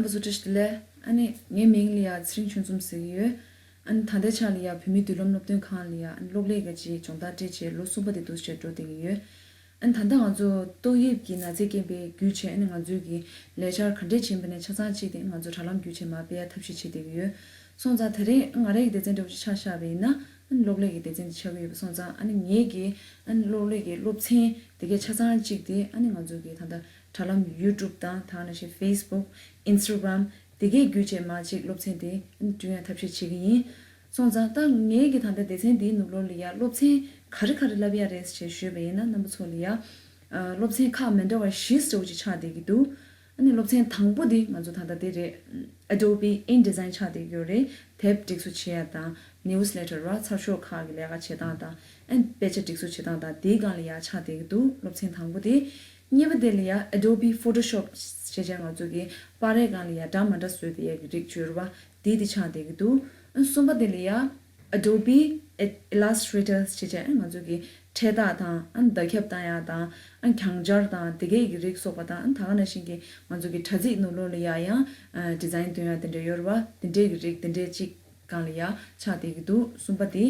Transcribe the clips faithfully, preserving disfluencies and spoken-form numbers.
རྣམ་པ་ཚོ་བཀྲ་ཤིས་བདེ་ལེགས། ཨ་ནི་ངའི་མིང་ལ་ཡ་ཚེ་རིང་ཆོས་འཛོམས་ཟེར་གྱི་ཡོད། ཨ་ནི་ད་ལྟའི་ཆ་ལ་ཡ་བོད་མིའི་མདུན་ལམ་སློབ་སྟོན་ཁང་ལ་ཡ་ཨ་ནི་སློབ་ལས་ཀ་ཅིག་སྦྱོང་བརྡར་སྤྲད་བྱས་ལོ་གསུམ་པ་དེ་འདུག་སེ་འགྲོ་བསྡད་ཀྱི་ཡོད། ཨ་ནི་ད་ལྟ་ང་ཚོ་ཏོག་དབྱིབས་ཀྱི་ན་ཚའི་རྐྱེན་པས་བརྒྱུད་བྱས་ཨ་ནི་ང་ཚོའི་གི་ལས་འཆར་ག་འདྲས་བྱིན་པ་ནས་ཆ་ཚང་གཅིག་དེ་ང་ཚོ་དྲ་ལམ་བརྒྱུད་བྱས་མར་སྤེལ་ཡ་ཐབས་ཤེས་བྱེད་བསྡད་ཀྱི་ཡོད། སོང་ཙང་དེ་རིང་ང་རང་གི་སྡེ་ཚན་འདྲ་བོ་ཅིག་ཆ་བཞག་པ་ཡིན་ན་ཨ་ནི་གློག་ཀླད་ཀྱི་སྡེ་ཚན་དེ་ཆགས་ཀྱི་ཡོད་པ་སོང་ཙང་ཨ་ནི་ངེད་ཀྱི་ཨ་ནི་གློག་ཀླད་ཀྱི་སློབ་ཚན་དེ་གའི་ཆ་ཚང་གཅིག་དེ་ཨ་ནི་ང་ཚོ་གི་ད་ལྟ་དྲ་ལམ་YouTube་དང་ད་ག་ནང་བཞིན་Facebook Instagram་དེ་གའི་བརྒྱུད་བྱས་མར་ཅིག་སློབ་ཚན་དེ་ཨ་ནི་བསྐྲུན་ཡ་ཐབས་ཤེས་བྱེད་ཀྱི་ཡིན། སོང་ཙང་ད་ངེད་ཀྱི་ད་ལྟ་སྡེ་ཚན་འདིའི་ནང་ལོགས་ལ་ཡ་སློབ་ཚན་ག་རེ་ག་རེ་བསླབ་ཡ་རེད་ཅེས་ཞུས་པ་ཡིན་ན་རྣམ་པ་ཚོ་ལ་ཡ་ཨ་སློབ་ཚན་ཁག་མི་འདྲ་བ་བཞི་འདྲ་བོ་ཅིག་ཆགས་བསྡད་ཀྱི་འདུག་ཨ་ནི་སློབ་ཚན་དང་པོ་དེ་ང་ཚོ་ད་ལྟ་དེ་རེད། Adobe InDesign་ཆགས་བསྡད་ཀྱི་ཡོད་རེད། དེབ་སྒྲིག་བཟོ་བྱེད་ཡ་དང་newsletter་ར་ཚགས་ཤོག་ཁག་གི་ལས་ཀ་བྱེད་སྟངས་དང་ཨ་ནི་དཔེ་ཆ་སྒྲིག་བཟོ་བྱེད་སྟངས་དང་དེའི་སྒང་ལ་ཡ་ཆགས་བསྡད་ཀྱི་འདུག་སློབ་ཚན་དང་པོ་དེ། གཉིས་པ་དེ་ལ་ཡ་Adobe Photoshop་ཞེས་བྱ་ང་ཚོ་གི་པར་རིས་སྒང་ལ་ཡ་འདྲ་མི་འདྲ་བཟོས་བསྡད་ཡ་གི་རིགས་བྱོས་ར་བ་དེ་དེ་ཆགས་བསྡད་ཀྱི་འདུག་གསུམ་པ་དེ་ལ་ཡ་Adobe Illustrator་ཞེས་བྱ་ང་ཚོ་གི་འཕྲེད་རྟགས་དང་ཨ་ནི་བརྡ་ཁྱབ་བཏང་ཡ་དང་ཨ་ནི་གྱང་སྦྱར་དང་དེ་གའི་གི་རིགས་སོགས་པ་དང་ཨ་ནི་ད་ག་ནང་བཞིན་གི་ང་ཚོ་གི་དྲ་ཚིགས་ནང་ལོགས་ལ་ཡ་ཡང་ཨ་design་འདོན་ཡ་དེ་འདྲ་ཡོད་ར་བ་དེ་འདྲའི་གི་རིགས་དེ་འདྲའི་གཅིག་སྒང་ལ་ཡ་ཆགས་བསྡད་ཀྱི་འདུག་གསུམ་པ་དེ།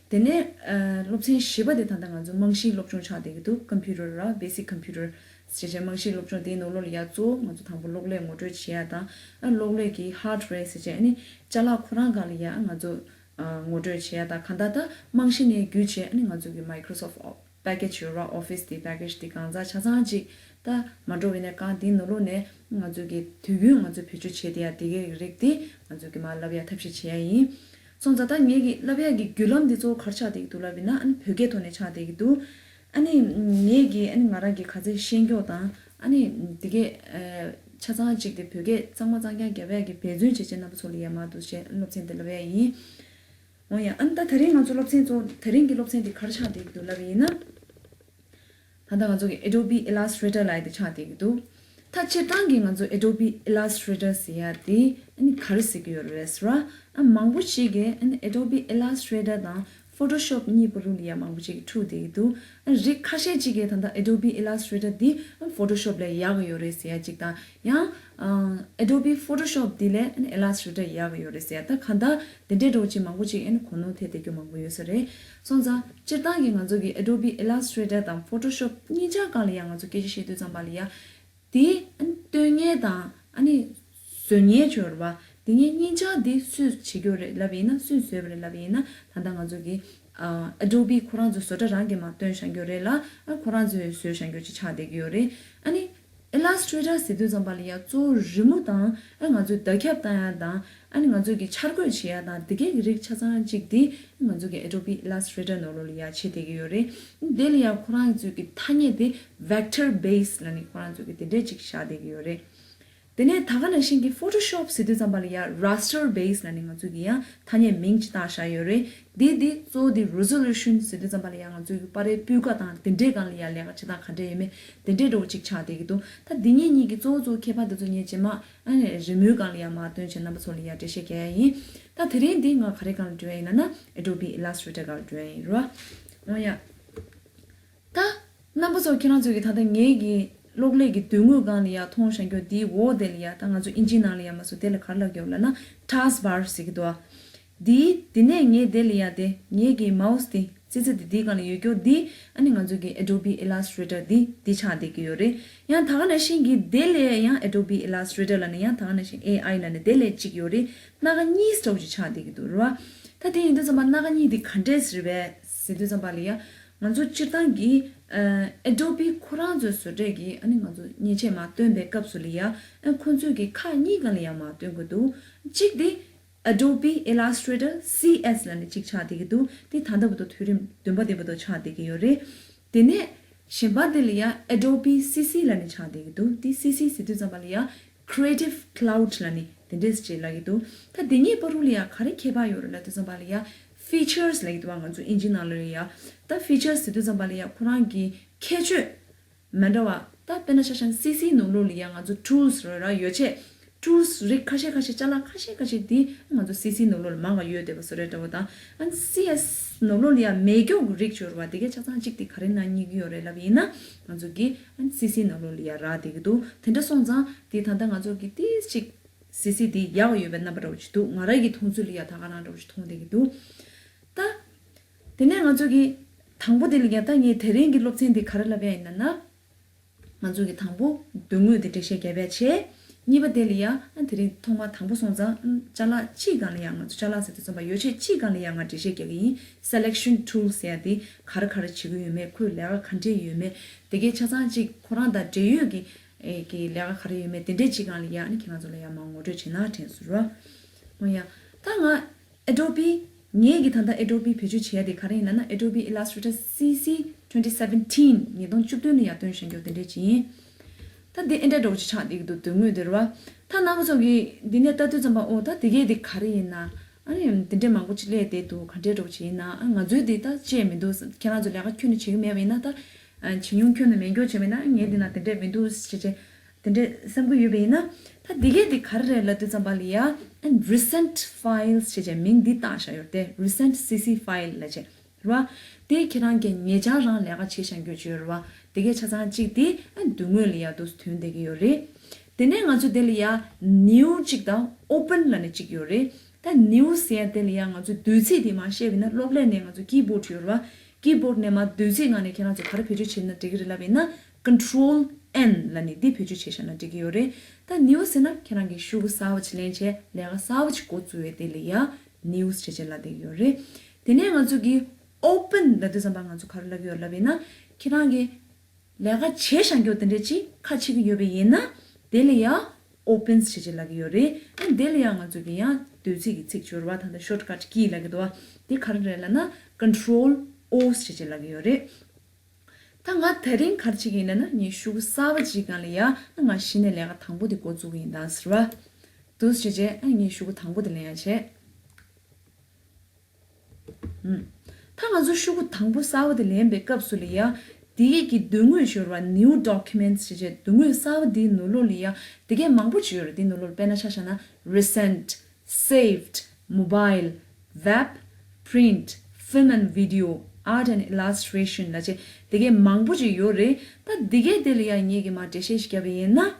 དེ་ནས་ཨ་སློབ་ཚན་བཞི་པ་དེ་ད་ལྟ་ང་ཚོ་རྨང་གཞིའི་སློབ་སྦྱོང་ཆགས་བསྡད་ཀྱི་འདུག computer་ར་basic computer་ཞེས་བྱ་རྨང་གཞིའི་སློབ་སྦྱོང་དེའི་ནང་ལོགས་ལ་ཡ་གཙོ་བོ་ང་ཚོ་དང་པོ་གློག་ཀླད་ངོ་སྤྲོད་བྱེད་ཡ་དང་ཨ་གློག་ཀླད་ཀྱི་hardware་ཞེས་བྱ་ཨ་ནི་ཅ་ལག་ཁོ་རང་སྒང་ལ་ཡ་ང་ཚོ་ཨ་ངོ་སྤྲོད་བྱེད་ཡ་དང་གང་ལྟར་ད་རྨང་གཞི་ནས་བརྒྱུད་བྱས་ཨ་ནི་ང་ཚོ་གི་Microsoft package་ཡོད་ར་Office་དེ་package་དེ་གང་ཟག་ཆ་ཚང་གཅིག་ད་མ་འགྲོ་བའི་ནས་གང་དེའི་ནང་ལོགས་ནས་ང་ཚོ་གི་དུས་རྒྱུན་ང་ཚོ་བེད་སྤྱོད་བྱེད་བསྡད་ཡ་དེ་གའི་རིགས་དེ་ང་ཚོ་གི་མར་བསླབ་ཡ་ཐབས་ཤེས་བྱེད་ཡ་ཡིན། སོང་ཙང་ད་ངེད་ཀྱི་བསླབ་ཡ་གི་བརྒྱུད་ལམ་འདི་གཙོ་བོ་ག་རེ་ཆགས་བསྡད་ཀྱི་འདུག་ལབ་ཡིན་ན་ཨ་ནི་བོད་སྐད་ཐོག་ནས་ཆགས་བསྡད་ཀྱི་འདུག་ཨ་ནི་ངེད་ཀྱིས་ཨ་ནི་ང་རང་གི་ག་ཚད་ཤེས་མགྱོགས་དང་ཨ་ནི་དེ་གའི་ཆ་ཚང་གཅིག་དེ་བོད་སྐད་གཙང་མ་གཙང་རྐྱང་རྒྱབ་ཡ་གི་འབད་བརྩོན་བྱེད་བྱེད་རྣམ་པ་ཚོ་ལ་ཡ་མར་འདུག་བྱས་སློབ་ཚན་དེ་བསླབ་ཡ་ཡིན། འོ་ཡ། ཨ་ནི་ད་དེ་རིང་ང་ཚོ་སློབ་ཚན་གཙོ་དེ་རིང་གི་སློབ་ཚན་དེ་ག་རེ་ཆགས་བསྡད་ཀྱི་འདུག་ལབ་ཡིན་ན། ད་ལྟ་ང་ཚོ་གི་Adobe Illustrator་ལབ་ཡ་དེ་ཆགས་བསྡད་ཀྱི་འདུག་ད་སྤྱིར་བཏང་གི་ང་ཚོ་Adobe Illustrator་ཟེར་ཡ་དེ་ཨ་ནི་ག་རེ་ཟེར་གྱི་ཡོད་རེད་ཟེར་བ། ཨ་མང་པོ་ཞིག་གིས་ཨ་ནི་Adobe Illustrator་དང་Photoshop་གཉིས་བར་ལ་ཡ་མང་པོ་ཞིག་གིས་འཁྲུག་བསྡད་ཀྱི་འདུག་ཨ་རིགས་ཁ་ཤས་ཅིག་གིས་ད་ལྟ་Adobe Illustrator་འདི་ཨ་Photoshop་ལས་ཡག་གི་ཡོད་རེད་ཟེར་ཡ་ཅིག་དང་ཡང་ཨ་Adobe Photoshop་འདི་ལས་ཨ་ནི་Illustrator་ཡག་གི་ཡོད་རེད་ཟེར་ཡ། ད་གང་ལྟར་དེ་འདྲའི་འདྲ་བོ་ཅིག་མང་པོ་ཅིག་ཨ་ནི་གོ་ནོར་ཐེབས་བསྡད་རྒྱུ་མང་པོ་ཡོད་ས་རེད། སོང་ཙང་སྤྱིར་བཏང་གི་ང་ཚོ་གི་Adobe Illustrator་དང་Photoshop་གཉིས་ཆ་སྒང་ལ་ཡང་ང་ཚོ་སྐད་ཆ་བཤད་དུས་ཙམ་པ་ལ་ཡ། དེ་ཨ་ནི་སྟོན་མཁན་དང་ཨ་ནི་བཟོ་མཁན་ཅིག་ཡོད་རེད་བ། དེ་གཉིས་གཉིས་ཆ་དེ་སུས་བྱེད་རྒྱུ་རེད་ལབ་ཡིན་ན་སུས་བཟོས་པ་རེད་ལབ་ཡིན་ན་ད་ལྟ་ང་ཚོ་གི་ཨ་Adobe་ཁོ་རང་ཚོའི་བཟོ་གྲྭ་རང་གིས་མར་བཏོན་བཞག་རྒྱུ་རེད་ལ་ཨ་ཁོ་རང་ཚོས་བཟོས་བཞག་རྒྱུ་ཅིག་ཆགས་བསྡད་ཀྱི་ཡོད་རེད། ཨ་ནི་Illustrator་ཟེར་དུས་ཙམ་པ་ལ་ཡ་གཙོ་བོ་རི་མོ་དང་ཨ་ང་ཚོའི་བརྡ་ཁྱབ་བཏང་ཡ་དང་ཨ་ནི་ང་ཚོ་གི་འཆར་འགོད་བྱེད་ཡ་དང་དེ་གའི་གི་རིགས་ཆ་ཚང་གཅིག་དེ་ང་ཚོ་གི་Adobe Illustrator་ནང་ལོགས་ལ་ཡ་བྱེད་བསྡད་ཀྱི་ཡོད་རེད། དེ་ལ་ཡ་ཁོ་རང་ཚོའི་གི་ཐ་སྙད་དེ་vector base་ལབ་ནས་ཁོ་རང་ཚོའི་གི་དེ་འདྲས་ཅིག་བཞག་བསྡད་ཀྱི་ཡོད་རེད། དེ་ནས་ད་ག་ནང་བཞིན་གྱི་Photoshop་ཟེར་དུས་ཙམ་པ་ལ་ཡ་raster base་ལབ་ནས་ང་ཚོ་གི་ཡང་ཐ་སྙད་མིང་ཅིག་བཏགས་བཞག་ཡོད་རེད། འདི་འདི་གཙོ་བོ་འདི་resolution་ཟེར་དུས་ཙམ་པ་ལ་ཡ་ང་ཚོ་གི་པར་རིས་སྤུས་ཀ་དང་དེ་འདྲའི་སྒང་ལ་ཡ་ལས་ཀ་བྱེད་སྟངས་ག་འདྲ་ཡོད་མེད་དེ་འདྲའི་འདྲ་བོ་ཅིག་ཆགས་བསྡད་ཀྱི་འདུག་ད་འདི་གཉིས་གཉིས་ཀྱི་གཙོ་བོ་གཙོ་བོ་ཁྱད་པར་འདི་ཚོ་ངས་རྗེས་མ་ཨ་ནི་རི་མོའི་སྒང་ལ་ཡ་མར་སྟོན་བྱས་རྣམ་པ་ཚོ་ལ་ཡ་འགྲེལ་བཤད་རྒྱག་ཡ་ཡིན། ད་དེ་རིང་འདི་ང་ག་རེ་སྒང་ལ་འགྲོ་ཡ་ཡིན་ལབ་ན་Adobe Illustrator་སྒང་ལ་འགྲོ་ཡ་ཡིན་རོ། འོ་ཡ། ད་རྣམ་པ་ཚོ་ཁྱེད་རང་ཚོས་ཀྱི་ད་ལྟ་ངེད་ཀྱི་གློག་ཀླད་ཀྱི་མདུན་ངོས་སྒང་ལ་ཡ་མཐོང་བཞག་རྒྱུ་འདིའི་འོག་དེ་ལ་ཡ་ད་ང་ཚོ་ཨིན་ཇིའི་ནང་ལ་ཡ་མ་སུ་དེ་ལ་ག་རེ་ལབ་ཀྱི་ཡོད་ལབ་ན་task bar་ཟེར་གྱི་འདུག་ཨ། འདིའི་འདི་ནས་ངས་དེ་ལ་ཡ་དེ་ངེད་ཀྱི་mouse་དེ་ཙི་ཙི་དེ་འདིའི་སྒང་ལ་ཡོད་རྒྱུ་འདི་ཨ་ནི་ང་ཚོ་གི་Adobe Illustrator་འདི་འདི་ཆགས་བསྡད་ཀྱི་ཡོད་རེད། ཡང་ད་ག་ནང་བཞིན་གྱི་དེ་ལས་ཡང་Adobe Illustrator་ལབ་ནས་ཡང་ད་ག་ནང་བཞིན་A I་ལབ་ནས་དེ་ལས་གཅིག་ཡོད་རེད། སྣ་ཁ་གཉིས་འདྲ་བོ་ཅིག་ཆགས་བསྡད་ཀྱི་འདུག་རེད་བ། ད་དེ་ཡིན་དུས་ཙམ་པ་སྣ་ཁ་གཉིས་དེ་ག་འདྲས་རེད་པས་ཟེར་དུས་ཙམ་པ་ལ་ཡ། ང་ཚོ་སྤྱིར་བཏང་གི་ཨ་Adobe་ཁོ་རང་ཚོའི་བཟོ་གྲྭས་ཀྱི་ཨ་ནི་ང་ཚོ་མཉེན་ཆས་མར་སྟོན་པའི་སྐབས་སུ་ལ་ཡ་ཨ་ཁོ་ཚོས་ཀྱི་ཁག་གཉིས་སྒང་ལ་ཡ་མར་སྟོན་གྱི་འདུག་གཅིག་དེ་Adobe Illustrator C S་ལབ་ནས་གཅིག་ཆགས་བསྡད་ཀྱི་འདུག་དེ་ད་ལྟ་བར་དུ་དུས་རིམ་བདུན་པ་དེ་བར་དུ་ཆགས་བསྡད་ཀྱི་ཡོད་རེད། དེ་ནས་གཞན་པ་དེ་ལ་ཡ་Adobe C C་ལབ་ནས་ཆགས་བསྡད་ཀྱི་འདུག་དེ་C C་ཟེར་དུས་ཙམ་པ་ལ་ཡ་Creative Cloud་ལབ་ནས་དེ་འདྲས་ཅིག་ལབ་ཀྱི་འདུག་ད་དེ་གཉིས་བར་དུ་ལ་ཡ་ག་རེ་ཁྱད་པར་ཡོད་རེད་ལབ་དུས་ཙམ་པ་ལ་ཡ་Features་ལབ་ཀྱི་འདུག་བ། ང་ཚོ་ཨིན་ཇི་ནང་ལ་ཡ་ད་Features་ཟེར་དུས་ཙམ་པ་ལ་ཡ་ཁོ་རང་གི་ཁྱད་ཆོས་མི་འདྲ་བ། ད་དཔེར་ན་ཆ་བཞག་ན་C C་ནང་ལོགས་ལ་ཡ་ང་ཚོ་tools་རེ་རེ་ཡོད་ཆེད། tools་རིགས་ཁ་ཤས་ཁ་ཤས་ཅ་ལག་ཁ་ཤས་ཁ་ཤས་དེ་ང་ཚོ་C C་ནང་ལོགས་ལ་མང་བ་ཡོད་བསྡད་པ་བཟོ་འདྲ་འདྲ་བོ་དང་ཨ་ནི་C S་ནང་ལོགས་ལ་ཡ་མེད་མཁན་གྱི་རིགས་ཡོད་རེད་བ། དེ་གའི་ཆ་ཚང་གཅིག་དེ་ག་རེ་ནང་རྙེད་ཀྱི་ཡོད་རེད་ལབ་ཡིན་ན་ང་ཚོ་གི་ཨ་ནི་C C་ནང་ལོགས་ལ་ཡ་རག་བསྡད་ཀྱི་འདུག་དེ་འདྲ་སོང་ཙང་དེ་ད་ལྟ་ང་ཚོ་གི་ཏིས་ཅིག་ སི་སི་དེ་ཡག་ཡོད་པའི་རྣམ་པ་འདྲ་བོ་ཅིག་འདུག། ང་རང་གི་མཐོང་ཚུལ་ལ་ཡ་ད་ག་རང་འདྲ་བོ་ཅིག་མཐོང་བསྡད་ཀྱི་འདུག། ད། དེ་ནས་ང་ཚོ་གི་དང་པོ་དེ་ལ་ཡ་ད་ངས་དེ་རིང་གི་སློབ་ཚན་འདི་ག་རེ་ལབ་ཡ་ཡིན་ན་ན། ང་ཚོ་གི་དང་པོ་མདུན་ངོས་དེ་འགྲེལ་བཤད་རྒྱབ་ཡ་བྱས། གཉིས་པ་དེ་ལ་ཡ་ཨ་དེ་རིང་ཐོག་མ་དང་པོ་སོང་ཙང་ཨ་ཅ་ལག་གཅིག་སྒང་ལ་ཡ་ང་ཚོ་ཅ་ལག་ཟེར་དུས་ཙམ་པ་ཡོ་བྱད་གཅིག་སྒང་ལ་ཡ་ང་འགྲེལ་བཤད་རྒྱག་གི་ཡིན། Selection tool ཟེར་ཡ་དེ་ག་རེ་ག་རེ་བྱེད་ཀྱི་ཡོད་མེད། ཁོས་ལས་ཀ་ག་འདྲས་ཡོད་མེད། དེ་གའི་ཆ་ཚང་གཅིག་ཁོ་རང་དང་འབྲེལ་ཡོད་ཀྱི་ཨེ་གི་ལས་ཀ་ག་རེ་ཡོད་མེད་དེ་འདྲས་གཅིག་སྒང་ལ་ཡ་ཨ་ནི་ཁྱེད་རང་ཚོ་ལ་ཡ་མར་ངོ་སྤྲོད་བྱེད་ན་དྲན་སོང་ར། འོ་ཡ། ད་ང་Adobe། ངས་ཀྱི་ད་ལྟ་Adobe བེད་སྤྱོད་བྱེད་ཡ་དེ་ག་རེ་ཡིན་ན་ན། Adobe Illustrator C C twenty seventeen ཉིས་སྟོང་བཅུ་བདུན་ལ་ཡར་བཏོན་བཞག་རྒྱུ་དེ་འདྲས་ཅིག་ཡིན། ད་འདི་ཨེ་འདྲ་འདྲ་བོ་ཅིག་ཆགས་བསྡད་ཀྱི་འདུག། མདུན་ངོས་དེ་རེད་བ། ད་རྣམ་པ་ཚོ་གིས་འདི་ནས་ལྟ་དུས་ཙམ་པ་ཨོ་ད་དེ་གས་དེ་ག་རེ་ཡིན་ན། ཨ་ནི་འདི་འདྲས་མང་པོ་ཅིག་སླེབས་བསྡད་འདུག། ག་འདྲས་འདྲ་བོ་ཅིག་ཡིན་ན། ཨ་ང་ཚོའི་འདི་ད་བཅད་མི་འདུག། ཁྱེད་རང་ཚོ་ལས་ཀ་ཁྱོན་ནས་བྱེད་ཀྱི་མེད་པ་ཡིན་ན་ད། ཨ་བྱེད་མྱོང་ཁྱོན་ནས་མེད་མཁན་བྱས་པ་ཡིན་ན་ངས་འདི་ན་དེ་འདྲས་མི་འདུག་ཟེར་བྱས། དེ་འདྲས་བསམ་གྱི་ཡོད་པ་ཡིན་ན། ད་འདི་གས་འདི་ག་རེ་རེད་ལབ་དུས་ཙམ་པ་ལ་ཡ། ཨ་Recent Files ཞེས་བྱས་མིང་འདི་བཏགས་བཞག་ཡོད་རེད་དེ། Recent C C File ལབ་བྱས། རེད་བ། དེ་ཁྱེད་རང་གིས་ཉེ་ཆར་རང་ལས་ཀ་བྱས་བཞག་རྒྱུ་ཅིག་ཡོད་རེད་བ། དེ་གས་ཆ་ཚང་གཅིག་དེ་ཨ་མདུན་ངོས་ལ་ཡ་འདུག་ཐོན་བསྡད་ཀྱི་ཡོད་རེད། དེ་ནས་ང་ཚོ་དེ་ལ་ཡ་New གཅིག་དང་Open ལབ་ནས་གཅིག་ཡོད་རེད། ད་New ཟེར་ཡ་དེ་ལ་ཡ་ང་ཚོ་བསྡུས་ཚིག་དེ་མར་བཤད་པ་ཡིན་ན་སློབ་ལས་ནས་ང་ཚོ་keyboard ཡོད་རེད་བ། Keyboard ནས་མར་བསྡུས་ཚིག་ངང་ནས་ཁྱེད་རང་ཚོ་ག་རེ་བེད་སྤྱོད་བྱས་ན་འགྲིག་གི་རེད་ལབ་ཡིན་ན། Control N ལབ་ནས་འདི་བེད་སྤྱོད་བྱས་བཞག་ན་འགྲིག་གི་ཡོད་རེད། ད་New ཟེར་ན་ཁྱེད་རང་གིས་ཤོག་གུ་གསར་པ་ཅིག་ལེན་བྱས་ལས་ཀ་གསར་པ་ཅིག་འགོ་བཙུགས་པའི་དེ་ལ་ཡ་New བྱས་བྱས་ལབ་བསྡད་ཀྱི་ཡོད་རེད། དེ་ནས་ང་ཚོ་གིས་Open ལབ་དུས་ཙམ་པ་ང་ཚོ་ག་རེ་ལབ་ཀྱི་ཡོད་ལབ་ཡིན་ན། ཁྱེད་རང་གིས་ལས་ཀ་བྱས་བཞག་རྒྱུ་དེ་འདྲས་ཅིག་ཁ་ཕྱེ་གི་ཡོད་པ་ཡིན་ན། དེ་ལ་ཡ་Opens ཞེས་བྱས་ལབ་ཀྱི་ཡོད་རེད། ཨ་དེ་ལ་ཡ་ང་ཚོ་གི་ཡང་བསྡུས་ཚིག་གི་ཚིག་སྦྱོར་བ་དང་། ད་shortcut key ལབ་ཀྱི་འདུག་བ། དེ་ག་རེ་རེད་ལབ་ན་Control O ཞེས་བྱས་ལབ་ཀྱི་ཡོད་རེད། ད་ང་དེ་རིང་ག་རེ་བྱེད་ཀྱི་ཡིན་ལབ་ན། ངས་ཤོག་གུ་གསར་པ་ཅིག་སྒང་ལ་ཡ་ང་གཞི་ནས་ལས་ཀ་དང་པོ་དེ་འགོ་བཙུགས་ཀྱི་ཡིན་ད་ཟེར་བ། འདུག་ཞེས་བྱས་ཨ་ངས་ཤོག་གུ་དང་པོ་དེ་ལེན་ཡ་བྱས། ཨུམ། ད་ང་ཚོ་ཤོག་གུ་དང་པོ་གསར་པ་དེ་ལེན་པའི་སྐབས་སུ་ལ་ཡ། དེའི་གི་མདུན་ངོས་ཞོར་བ་New Documents ཞེས་བྱས་མདུན་ངོས་གསར་པ་དེའི་ནང་ལོགས་ལ་ཡ། དེ་གས་མང་པོ་ཅིག་ཡོད་རེད། དེའི་ནང་ལོགས་ལ་དཔེར་ན་ཆ་བཞག་ན། Recent, Saved, Mobile, Web, Print, Film and Video, Art and Illustration ལབ་བྱས་དེ་གས་མང་པོ་ཅིག་ཡོད་རེད། ད་དེ་གས་དེ་ལ་ཡ་ངེད་ཀྱིས་མར་འགྲེལ་བཤད་ཞིག་བརྒྱབ་པ་ཡིན་ན།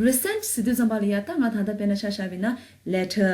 Recent ཟེར་དུས་ཙམ་པ་ལ་ཡ་ད་ང་ད་ལྟ་དཔེར་ན་ཆ་བཞག་པ་ཡིན་ན། Letter,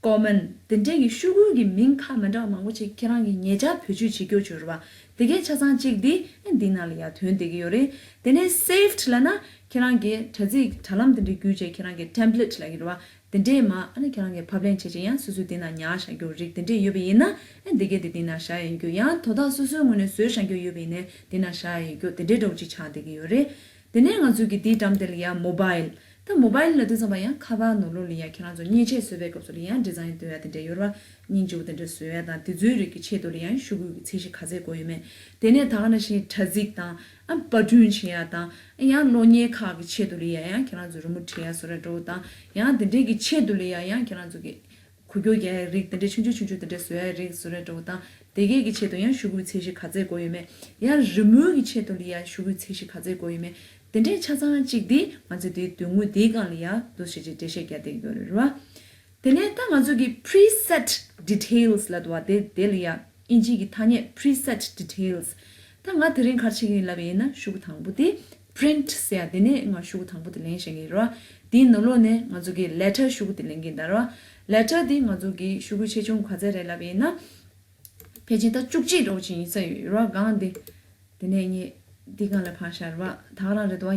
Comment དེ་འདྲས་ཀྱི་ཤོག་གུ་གི་མིང་ཁག་མི་འདྲ་བ་མང་པོ་ཅིག་ཁྱེད་རང་གིས་ཉེ་ཆར་བེད་སྤྱོད་བྱེད་རྒྱུ་ཅིག་ཡོད་རེད་བ། དེ་གའི་ཆ་ཚང་གཅིག་འདི་འདི་ནང་ལ་ཡ་ཐོན་བསྡད་ཀྱི་ཡོད་རེད། དེ་ནས་Saved ལབ་ན་ཁྱེད་རང་གིས་དྲ་ཚིགས་དྲ་ལམ་དེ་འདྲས་བརྒྱུད་བྱས་ཁྱེད་རང་གིས་template ལབ་ཀྱི་རེད་བ། དེ་འདྲས་མར་ཨ་ནི་ཁྱེད་རང་གིས་ཕབ་ལེན་བྱས་བྱས་ཡང་སོ་སོའི་དེ་ནང་ཉར་བཞག་རྒྱུ་རིགས་དེ་འདྲས་ཡོད་པ་ཡིན་ན། ཨ་འདི་གའི་དེ་འདི་ནང་བཞག་ཡོད་རྒྱུ། ཡང་དོ་བདག་སོ་སོའི་ངོས་ནས་བཟོས་བཞག་རྒྱུ་ཡོད་པ་ཡིན་ན་དེ་ནང་བཞག་ཡོད་རྒྱུ་དེ་འདྲས་འདྲ་བོ་ཅིག་ཆགས་བསྡད་ཀྱི་ཡོད་རེད། དེ་ནས་ང་ཚོའི་གི་དེའི་འགྲམ་དེ་ལ་ཡང་Mobile། ད་Mobile ལབ་དུས་ཙམ་པ་ཡང་ཁ་པར་ནང་ལོགས་ལ་ཡང་ཁྱེད་རང་ཚོ་མཉེན་ཆས་བཟོ་བའི་སྐབས་སུ་ལ་ཡང་design བཏོན་ཡ་དེ་འདྲ་ཡོད་རེད་བ། སྙིང་རྗེ་པོ་དེ་འདྲ་བཟོ་ཡ་དང་དེ་ཚོའི་རིགས་ཀྱི་ཆེད་དུ་ལ་ཡང་ཤོག་གུ་གི་ཚད་གཞི་ག་ཚད་དགོས་ཡོད་མེད། དེ་ནས་ད་ག་ནང་བཞིན་དྲ་ཚིགས་དང་། ཨ་པར་སྐྲུན་བྱེད་ཡ་དང་། ཡང་གློག་བརྙན་ཁག་གི་ཆེད་དུ་ལ་ཡ་ཡང་ཁྱེད་རང་ཚོ་རི་མོ་བྲིས་ཡ་བཟོ་འདྲ་བོ་དང་། ཡང་དེ་འདྲའི་གི་ཆེད་དུ་ལ་ཡ་ཡང་ཁྱེད་རང་ཚོ་གི་འགུལ་སྐྱོད་རྒྱག་ཡ་རིགས་དེ་འདྲ་ཆུང་ཆུང་ཆུང་ཆུང་དེ་འདྲ་བཟོ་ཡ་རིགས་བཟོ་འདྲ་བོ་དང་། དེ་གས་ཀྱི་ཆེད་དུ་ཡང་ཤོག་གུའི་ཚད་གཞི་ག་ཚད་དགོས་ཡོད་མེད། ཡང་རི་མོའི་གི་ཆེད་དུ་ལ་ཡ་ཤོག་གུའི་ཚད་གཞི་ག་ཚད་དགོས་ཡོད་མེད། དེ་འདྲའི་ཆ་ཚང་གཅིག་དེ་ང་ཚོས་དེའི་མདུན་ངོས་དེའི་སྒང་ལ་ཡ་འདུག་ཞེས་བྱས་འགྲེལ་བཤད་རྒྱག་བསྡད་ཡོད་རེད་བ། དེ་ནས་ད་ང་ཚོ་གི་preset details ལབ་འདུག་བ། དེ་དེ་ལ་ཡ་ཨིན་ཇིའི་གི་ཐ་སྙད་preset details། ད་ང་དེ་རིང་ག་རེ་བྱེད་ཀྱི་ཡིན་ལབ་པ་ཡིན་ན་ཤོག་གུ་དང་པོ་དེ་print ཟེར་ཡ་དེ་ནས་ང་ཤོག་གུ་དང་པོ་དེ་ལེན་བཞག་གི་ཡིན་རེད་བ། དེའི་ནང་ལོགས་ནས་ང་ཚོ་གི་letter ཤོག་གུ་དེ་ལེན་གྱི་ཡིན་ད་རེད་བ། Letter དེ་ང་ཚོ་གི་ཤོག་གུ་ཆེ་ཆུང་ག་ཚད་རེད་ལབ་པ་ཡིན་ན། ཕལ་ཆེར་ད་བཅུ་གཅིག་འདྲ་བོ་ཅིག་ཡིན་ས་ཡོད་རེད་བ། སྒང་དེ། དེ་ནས་ངས་འདི་སྒང་ལ་ཕར་བཞག་རེད་བ། ད་ག་རང་རེད་དོ།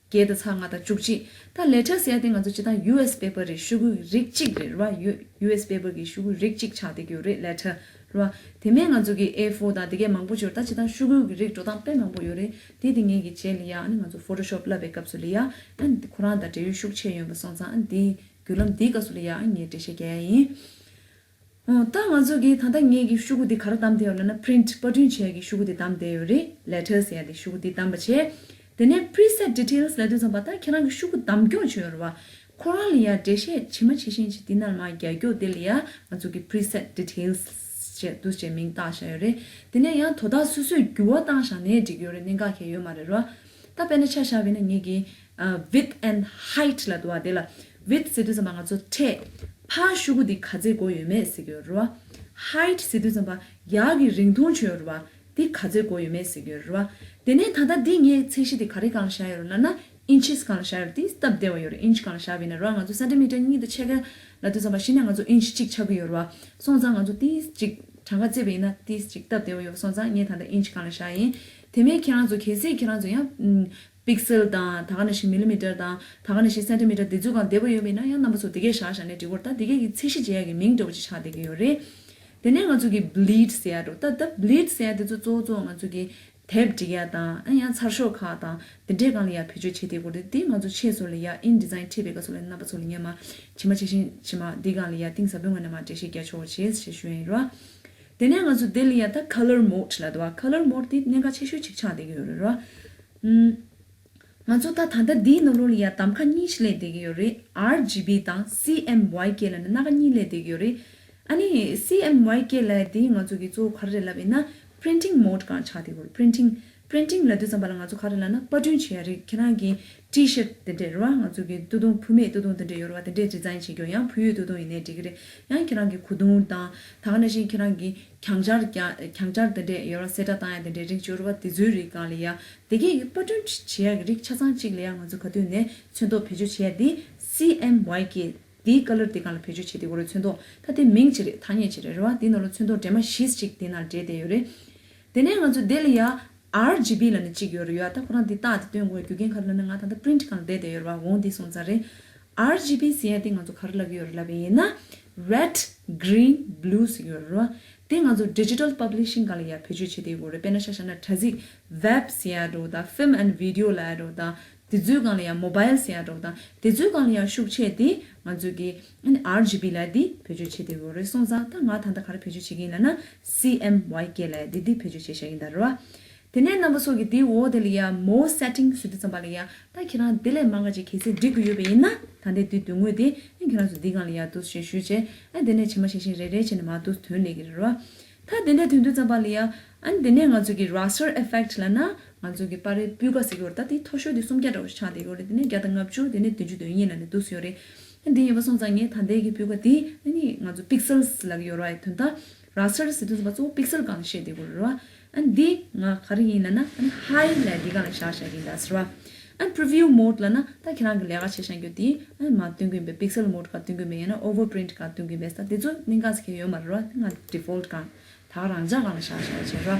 བརྒྱད་དང་ཚེག་ལྔ་དང་བཅུ་གཅིག། ད་letter ཟེར་ཡ་དེ་ང་ཚོ་སྤྱིར་བཏང་ཡུ་ཨེས་paper རེད། ཤོག་གུའི་རིགས་གཅིག་རེད་རེད་བ། ཡུ་ཡུ་ཨེས་paper གི་ཤོག་གུའི་རིགས་གཅིག་ཆགས་བསྡད་ཀྱི་ཡོད་རེད་letter རེད་བ། དེ་མིན་ང་ཚོ་གི་ཨེ་ཕོར་དང་དེ་གས་མང་པོ་ཅིག་ཡོད་རེད། ད་སྤྱིར་བཏང་ཤོག་གུ་གི་རིགས་འགྲོ་སྟངས་དཔེ་མང་པོ་ཡོད་རེད། དེ་དེ་ངས་ཀྱི་རྗེས་ལ་ཡ་ཨ་ནི་ང་ཚོ་Photoshop བསླབ་པའི་སྐབས་སུ་ལ་ཡ་ཨ་ནི་ཁོ་རང་དང་འབྲེལ་ཡོད་ཤུགས་ཆེ་ཡོད་པ་སོང་ཙང་། ཨ་ནི་དེའི་བརྒྱུད་ལམ་དེའི་སྐབས་སུ་ལ་ཡ་ཨ་ནི་ངས་འགྲེལ་བཤད་རྒྱག་ཡ་ཡིན། འོ། ད་ང་ཚོ་གིས་ད་ལྟ་ངེད་ཀྱི་ཤོག་གུ་འདི་ག་རེ་བདམས་བསྡད་ཡོད་ལབ་ན། print པར་སྐྲུན་བྱེད་ཡ་གི་ཤོག་གུ་འདི་བདམས་བསྡད་ཡོད་རེད། letter ཟེར་ཡ་དེ་ཤོག་གུ་འདི་བདམས་པ་བྱས། དེ་ནས་preset details ལབ་དུས་ཙམ་པ་ད་ཁྱེད་རང་གི་ཤོག་གུ་བདམས་སྐྱོང་བྱས་ཡོད་རེད་བ། ཁོ་རང་ལ་ཡ་འགྲེལ་བཤད་ཇི་མ་ཇི་བཞིན་ཅིག་འདི་ནང་མར་རྒྱག་རྒྱུ་དེ་ལ་ཡ་ང་ཚོ་གི་preset details ཞེས་འདུག་ཅེས་མིང་བཏགས་བཞག་ཡོད་རེད། དེ་ནས་ཡང་དོ་བདག་སོ་སོས་འགྱུར་བ་བཏང་བཞག་ནའི་འགྲིག་ཡོད་རེད། གནད་འགག་གང་ཡང་ཡོད་མ་རེད་ར། ད་དཔེར་ན་ཆ་བཞག་པ་ཡིན་ན་ངེད་ཀྱི་ཨ་width and height ལབ་འདུག་བ། དེ་ལ་width ཟེར་དུས་ཙམ་པ་ང་ཚོ་ཕྲད། ཕར་ཤོག་གུ་འདི་ག་ཚད་དགོས་ཡོད་མེད་ཟེར་གྱི་ཡོད་རེད་བ། height ཟེར་དུས་ཙམ་པ་ཡར་གྱི་རིང་ཐུང་ཅིག་ཡོད་རེད་བ། འདི་ག་ཚད་དགོས་ཡོད་མེད་ཟེར་གྱི་ཡོད་རེད་བ། དེ་ནས་ད་ལྟ་འདི་ངས་ཚད་གཞི་འདི་ག་རེ་སྒང་ལ་བཞག་ཡོད་རེད་ལབ་ན། inches་སྒང་ལ་བཞག་ཡོད་རེད། དེ་སྟབས་བདེ་བ་ཡོད་རེད། inch་སྒང་ལ་བཞག་པ་ཡིན་ན་ར། ང་ཚོ་centimeter་གཉིས་དང་ཕྱེད་ཀ་ལབ་དུས་ཙམ་པ་གཞི་ནས་ང་ཚོ་inch་གཅིག་ཆགས་ཀྱི་ཡོད་རེད་བ། སོང་ཙང་ང་ཚོ་དེ་གཅིག་གྲངས་ཀ་བརྩིས་པ་ཡིན་ན་དེ་གཅིག་སྟབས་བདེ་བ་ཡོད་པ་སོང་ཙང་ངས་ད་ལྟ་inch་སྒང་ལ་བཞག་ཡིན། དེ་མིན་ཁྱེད་རང་ཚོ་གལ་སྲིད་ཁྱེད་རང་ཚོ་ཡང་pixel་དང་ད་ག་ནང་བཞིན་millimeter་དང་ད་ག་ནང་བཞིན་centimeter་དེ་ཚོའི་སྒང་བདེ་པོ་ཡོད་པ་ཡིན་ན་ཡང་རྣམ་པ་ཚོ་དེ་གས་བཞག་བཞག་ནས་འགྲིག་གི་རེད། ད་དེ་གས་ཀྱི་ཚད་གཞི་བྱེད་ཡག་གི་མིང་འདྲ་པོ་ཅིག་ཆགས་བསྡད་ཀྱི་ཡོད་རེད། དེ་ནས་ང་ཚོ་གི་bleed་ཟེར་ཡག་འདྲ་པོ། ད་ད་bleed་ཟེར་ཡག་དེ་ཚོ་གཙོ་བོ་གཙོ་བོ་ང་ཚོ་གི་དེབ་སྒྲིག་ཡ་དང་ཨ་ཡང་ཚར་ཤོག་ཁག་དང་དེ་འདྲའི་སྒང་ལ་ཡ་བེད་སྤྱོད་བྱེད་བསྡད་ཀྱི་ཡོད་རེད། དེ་ང་ཚོ་ཆེད་སོགས་ལ་ཡ་InDesign་ཁྲིད་པའི་སྐབས་སུ་ལ་རྣམ་པ་ཚོ་ལ་ངས་མ་ཇི་མ་ཇི་བཞིན་ཇི་མ་འདི་སྒང་ལ་ཡ་གཏིང་ཟབ་པོའི་ངང་ནས་མ་འགྲེལ་བཤད་རྒྱག་ཆོག་བྱེད་ཞེས་ཞུ་ཡ་ཡིན་རོ། དེ་ནས་ང་ཚོ་དེ་ལ་ཡ་ད་color mode་ལབ་འདུག་བ། color mode་དེ་གནད་འགག་ཆེ་ཤོས་ཅིག་ཆགས་བསྡད་ཀྱི་ཡོད་རེད་རོ། ཨུམ། ང་ཚོ་ད་ད་ལྟ་འདིའི་ནང་ལོགས་ལ་ཡ་གདམ་ཁ་གཉིས་ཤིག་སླེབས་བསྡད་ཀྱི་ཡོད་རེད། RGB་དང་CMYK་ལབ་ནས་སྣ་ཁ་གཉིས་སླེབས་བསྡད་ཀྱི་ཡོད་རེད། ཨ་ནི་CMYK་ལབ་ཡ་དེ་ང་ཚོ་གི་གཙོ་བོ་ག་རེ་རེད་ལབ་ཡིན་ན་printing mode་སྒང་ཆགས་བསྡད་ཀྱི་ཡོད་རེད། printing printing་ལབ་དུས་ཙམ་པ་ལ་ང་ཚོ་ག་རེ་ལབ་ན་པར་སྐྲུན་བྱེད་ཡ་རེད། ཁྱེད་རང་གི་T-shirt་དེ་འདྲས་རེད་བ། ང་ཚོ་གི་སྟོད་ཐུང་བུད་མེད་སྟོད་ཐུང་དེ་འདྲས་ཡོད་རེད་བ། དེ་འདྲས་design་བྱེད་རྒྱུ། ཡང་བོད་ཡིག་སྟོད་ཐུང་ཡིན་ནའི་འགྲིག་གི་རེད། ཡང་ཁྱེད་རང་གི་གོས་ཐུང་དང་ད་ག་ནང་བཞིན་ཁྱེད་རང་གི་གྱང་ཆར་གྱང་ཆར་དེ་འདྲས་ཡོད་རེད་བ། གསལ་བསྒྲགས་བཏང་ཡ་དེ་འདྲས་རིགས་ཡོད་རེད་བ། དེ་ཚོའི་རིགས་སྒང་ལ་ཡ་དེ་གས་ཀྱི་པར་སྐྲུན་བྱེད་ཡ་གི་རིགས་ཆ་ཚང་གཅིག་ལ་ཡ་ང་ཚོ་ག་དུས་ནས་ཚོན་མདོག་བེད་སྤྱོད་བྱེད་ཡ་དེ་CMYK་དེའི་color་དེ་སྒང་ལ་བེད་སྤྱོད་བྱེད་དེ་ཡོད་རེད། ཚོན་མདོག་ད་དེ་མིང་ཅིག་རེད། ཐ་སྙད་ཅིག་རེད་རེད་བ། དེའི་ནང་ལ་ཚོན་མདོག་འདྲེས་མ་བཞི་ཅིག་དེ་ནང་འདྲེས་བསྡད་ཡོད་རེད། དེ་ནས་ང་ཚོ་དེ་ལ་ཡ་RGB་ལབ་ནས་གཅིག་ཡོད་རེད་ཡ། ད་ཁོ་རང་འདི་རྟགས་དེ་སྟོན་དགོས་རྒྱུ་རྐྱེན་ག་རེ་ལབ་ན་ང་ད་ལྟ་print་སྒང་བསྡད་བསྡད་ཡོད་རེད་བ། འོང་འདི་སོང་ཙང་རེད། RGB་ཟེར་ཡ་དེ་ང་ཚོ་ག་རེ་ལབ་ཀྱི་ཡོད་རེད་ལབ་པ་ཡིན་ན་red green blue་ཟེར་གྱི་ཡོད་རེད་བ། དེ་ང་ཚོ་digital publishing་སྒང་ལ་ཡ་བེད་སྤྱོད་བྱེད་བསྡད་ཡོད་རེད། དཔེར་ན་ཆ་བཞག་ན་དྲ་ཚིགས་web་ཟེར་ཡ་འདྲ་པོ་དང་film and video་ལབ་ཡ་འདྲ་པོ་དང་དེ་ཚོའི་སྒང་ལ་ཡ་mobile་ཟེར་ཡ་འདྲ་པོ་དང་དེ་ཚོའི་སྒང་ལ་ཡ་ཤུགས་ཆེ་དེ་ང་ཚོ་གི་RGB་ལབ་ཡ་དེ་བེད་སྤྱོད་བྱེད་བསྡད་ཡོད་རེད། སོང་ཙང་ད་ང་ད་ལྟ་ག་རེ་བེད་སྤྱོད་བྱེད་ཀྱི་ཡིན་ལབ་ན་CMYK་ལབ་ཡ་དེ་དེ་བེད་སྤྱོད་བྱེད་བཞག་གི་ཡིན་ད་རེད་བ། དེ་ནས་རྣམ་པ་ཚོ་གི་དེའི་འོག་དེ་ལ་ཡ་more settings་ཟེར་དུས་ཙམ་པ་ལ་ཡ་ད་ཁྱེད་རང་དེ་ལས་མང་ག་ཅིག་གལ་སྲིད་འགྲིག་གི་ཡོད་པ་ཡིན་ན་ད་ལྟའི་དུས་དོན་དངོས་དེ་ཨ་ཁྱེད་རང་ཚོ་འདི་སྒང་ལ་ཡ་འདུག་སེ་ཞུས་བྱས་ཨ་དེ་ནས་ཇི་མ་ཇི་བཞིན་རེ་རེ་བྱས་ནས་མར་འདུག་སེ་ཐོན་སླེབས་ཀྱི་རེད་རོ། ད་དེ་འདྲ་ཐོན་དུས་ཙམ་པ་ལ་ཡ་ཨ་དེ་ནས་ང་ཚོ་གི་raster effect་ལབ་ན་ང་ཚོ་གི་པར་རིས་སྤུས་ཀ་ཟེར་གྱི་ཡོད་རེད། ད་དེ་མཐོ་ཤོས་དེ་སུམ་བརྒྱ་འདྲ་པོ་ཞིག་ཆགས་བསྡད་ཡོད་རེད། དེ་ནས་བརྒྱ་དང་ལྔ་བཅུ་དེ་ནས་བདུན་ཅུ་དོན་གཉིས་ལབ་ནས་འདུག་སེ་ཡོད་རེད། ཨ་འདི་ཡིན་པ་སོང་ཙང་ངས་ད་ལྟའི་གི་སྤུས་ཀ་དེ་ཨ་ནི་ང་ཚོ་pixels་ལབ་ཀྱི་ཡོད་རེད་བ། དོན་དག་raster་ཟེར་དུས་ཙམ་པ་གཙོ་བོ་pixel་སྒང་ལ་བཤད་བསྡད་ཀྱི་ཡོད་རེད་བ། ཨ་འདི་ང་ག་རེ་ཡིན་ལབ་ན་ཨ་ནི་high་ལབ་འདི་སྒང་ལ་བཞག་བཞག་གི་ཡིན་ད་ཟེར་བ། ཨ་preview mode་ལབ་ན་ད་ཁྱེད་རང་གི་ལས་ཀ་བྱེད་བཞག་རྒྱུ་དེ་ཨ་མར་སྟོན་གྱི་ཡིན་པས། pixel mode་སྒང་སྟོན་གྱི་ཡིན་པས། ཡང་ན་overprint་སྒང་སྟོན་གྱི་ཡིན་པས། ད་དེ་ཚོ་གནད་འགག་ཟེར་མཁན་ཡོད་མ་རེད་བ། ང་default་སྒང་ད་ག་རང་འཇགས་སྒང་ལ་བཞག་བཞག་བྱས་རོ།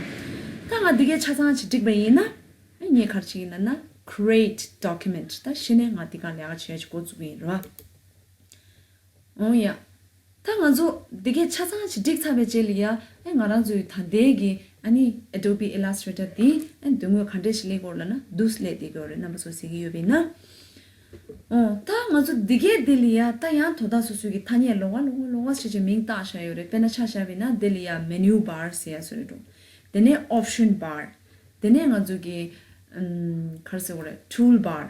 ད་ང་འདི་གའི་ཆ་ཚང་ཅིག་འགྲིག་པ་ཡིན་ན་ཨ་ངས་ག་རེ་བྱེད་ཀྱི་ཡིན་ལབ་ན་create document། ད་གཞི་ནས་ང་འདི་སྒང་ལས་ཀ་བྱེད་ཡ་ཅིག་འགོ་བཙུགས་ཀྱི་ཡིན་རོ། འོ་ཡ། ད་ང་ཚོ་འདི་གའི་ཆ་ཚང་ཅིག་འགྲིག་ཚར་བའི་རྗེས་ལ་ཡ་ཨེ་ང་རང་ཚོའི་ད་ལྟའི་གི་ཨ་ནི་Adobe Illustrator་འདི་ཨེ་དོན་དངོས་ག་འདྲས་ཤིག་སླེབས་ཀྱི་ཡོད་ལབ་ན་འདུག་སེ་སླེབས་བསྡད་ཀྱི་ཡོད་རེད། རྣམ་པ་ཚོ་གཟིགས་ཀྱི་ཡོད་པ་ཡིན་ན། འོ་ད་ང་ཚོ་འདི་གའི་འདི་ལ་ཡ་ད་ཡང་དོ་བདག་སོ་སོའི་གི་ཐ་སྙད་ལོགས་ཀ་ལོགས་ཀ་ལོགས་ཀ་ཞིག་ཅིག་མིང་བཏགས་བཞག་ཡོད་རེད། དཔེར་ན་ཆ་བཞག་པ་ཡིན་ན་འདི་ལ་ཡ་menu bar་ཟེར་ཡ་བཟོ་རེད་འགྲོ། དེ་ནས་option bar། དེ་ནས་ང་ཚོ་གི་ཨམ་ག་རེ་ཟེར་དགོས་རེད། tool bar།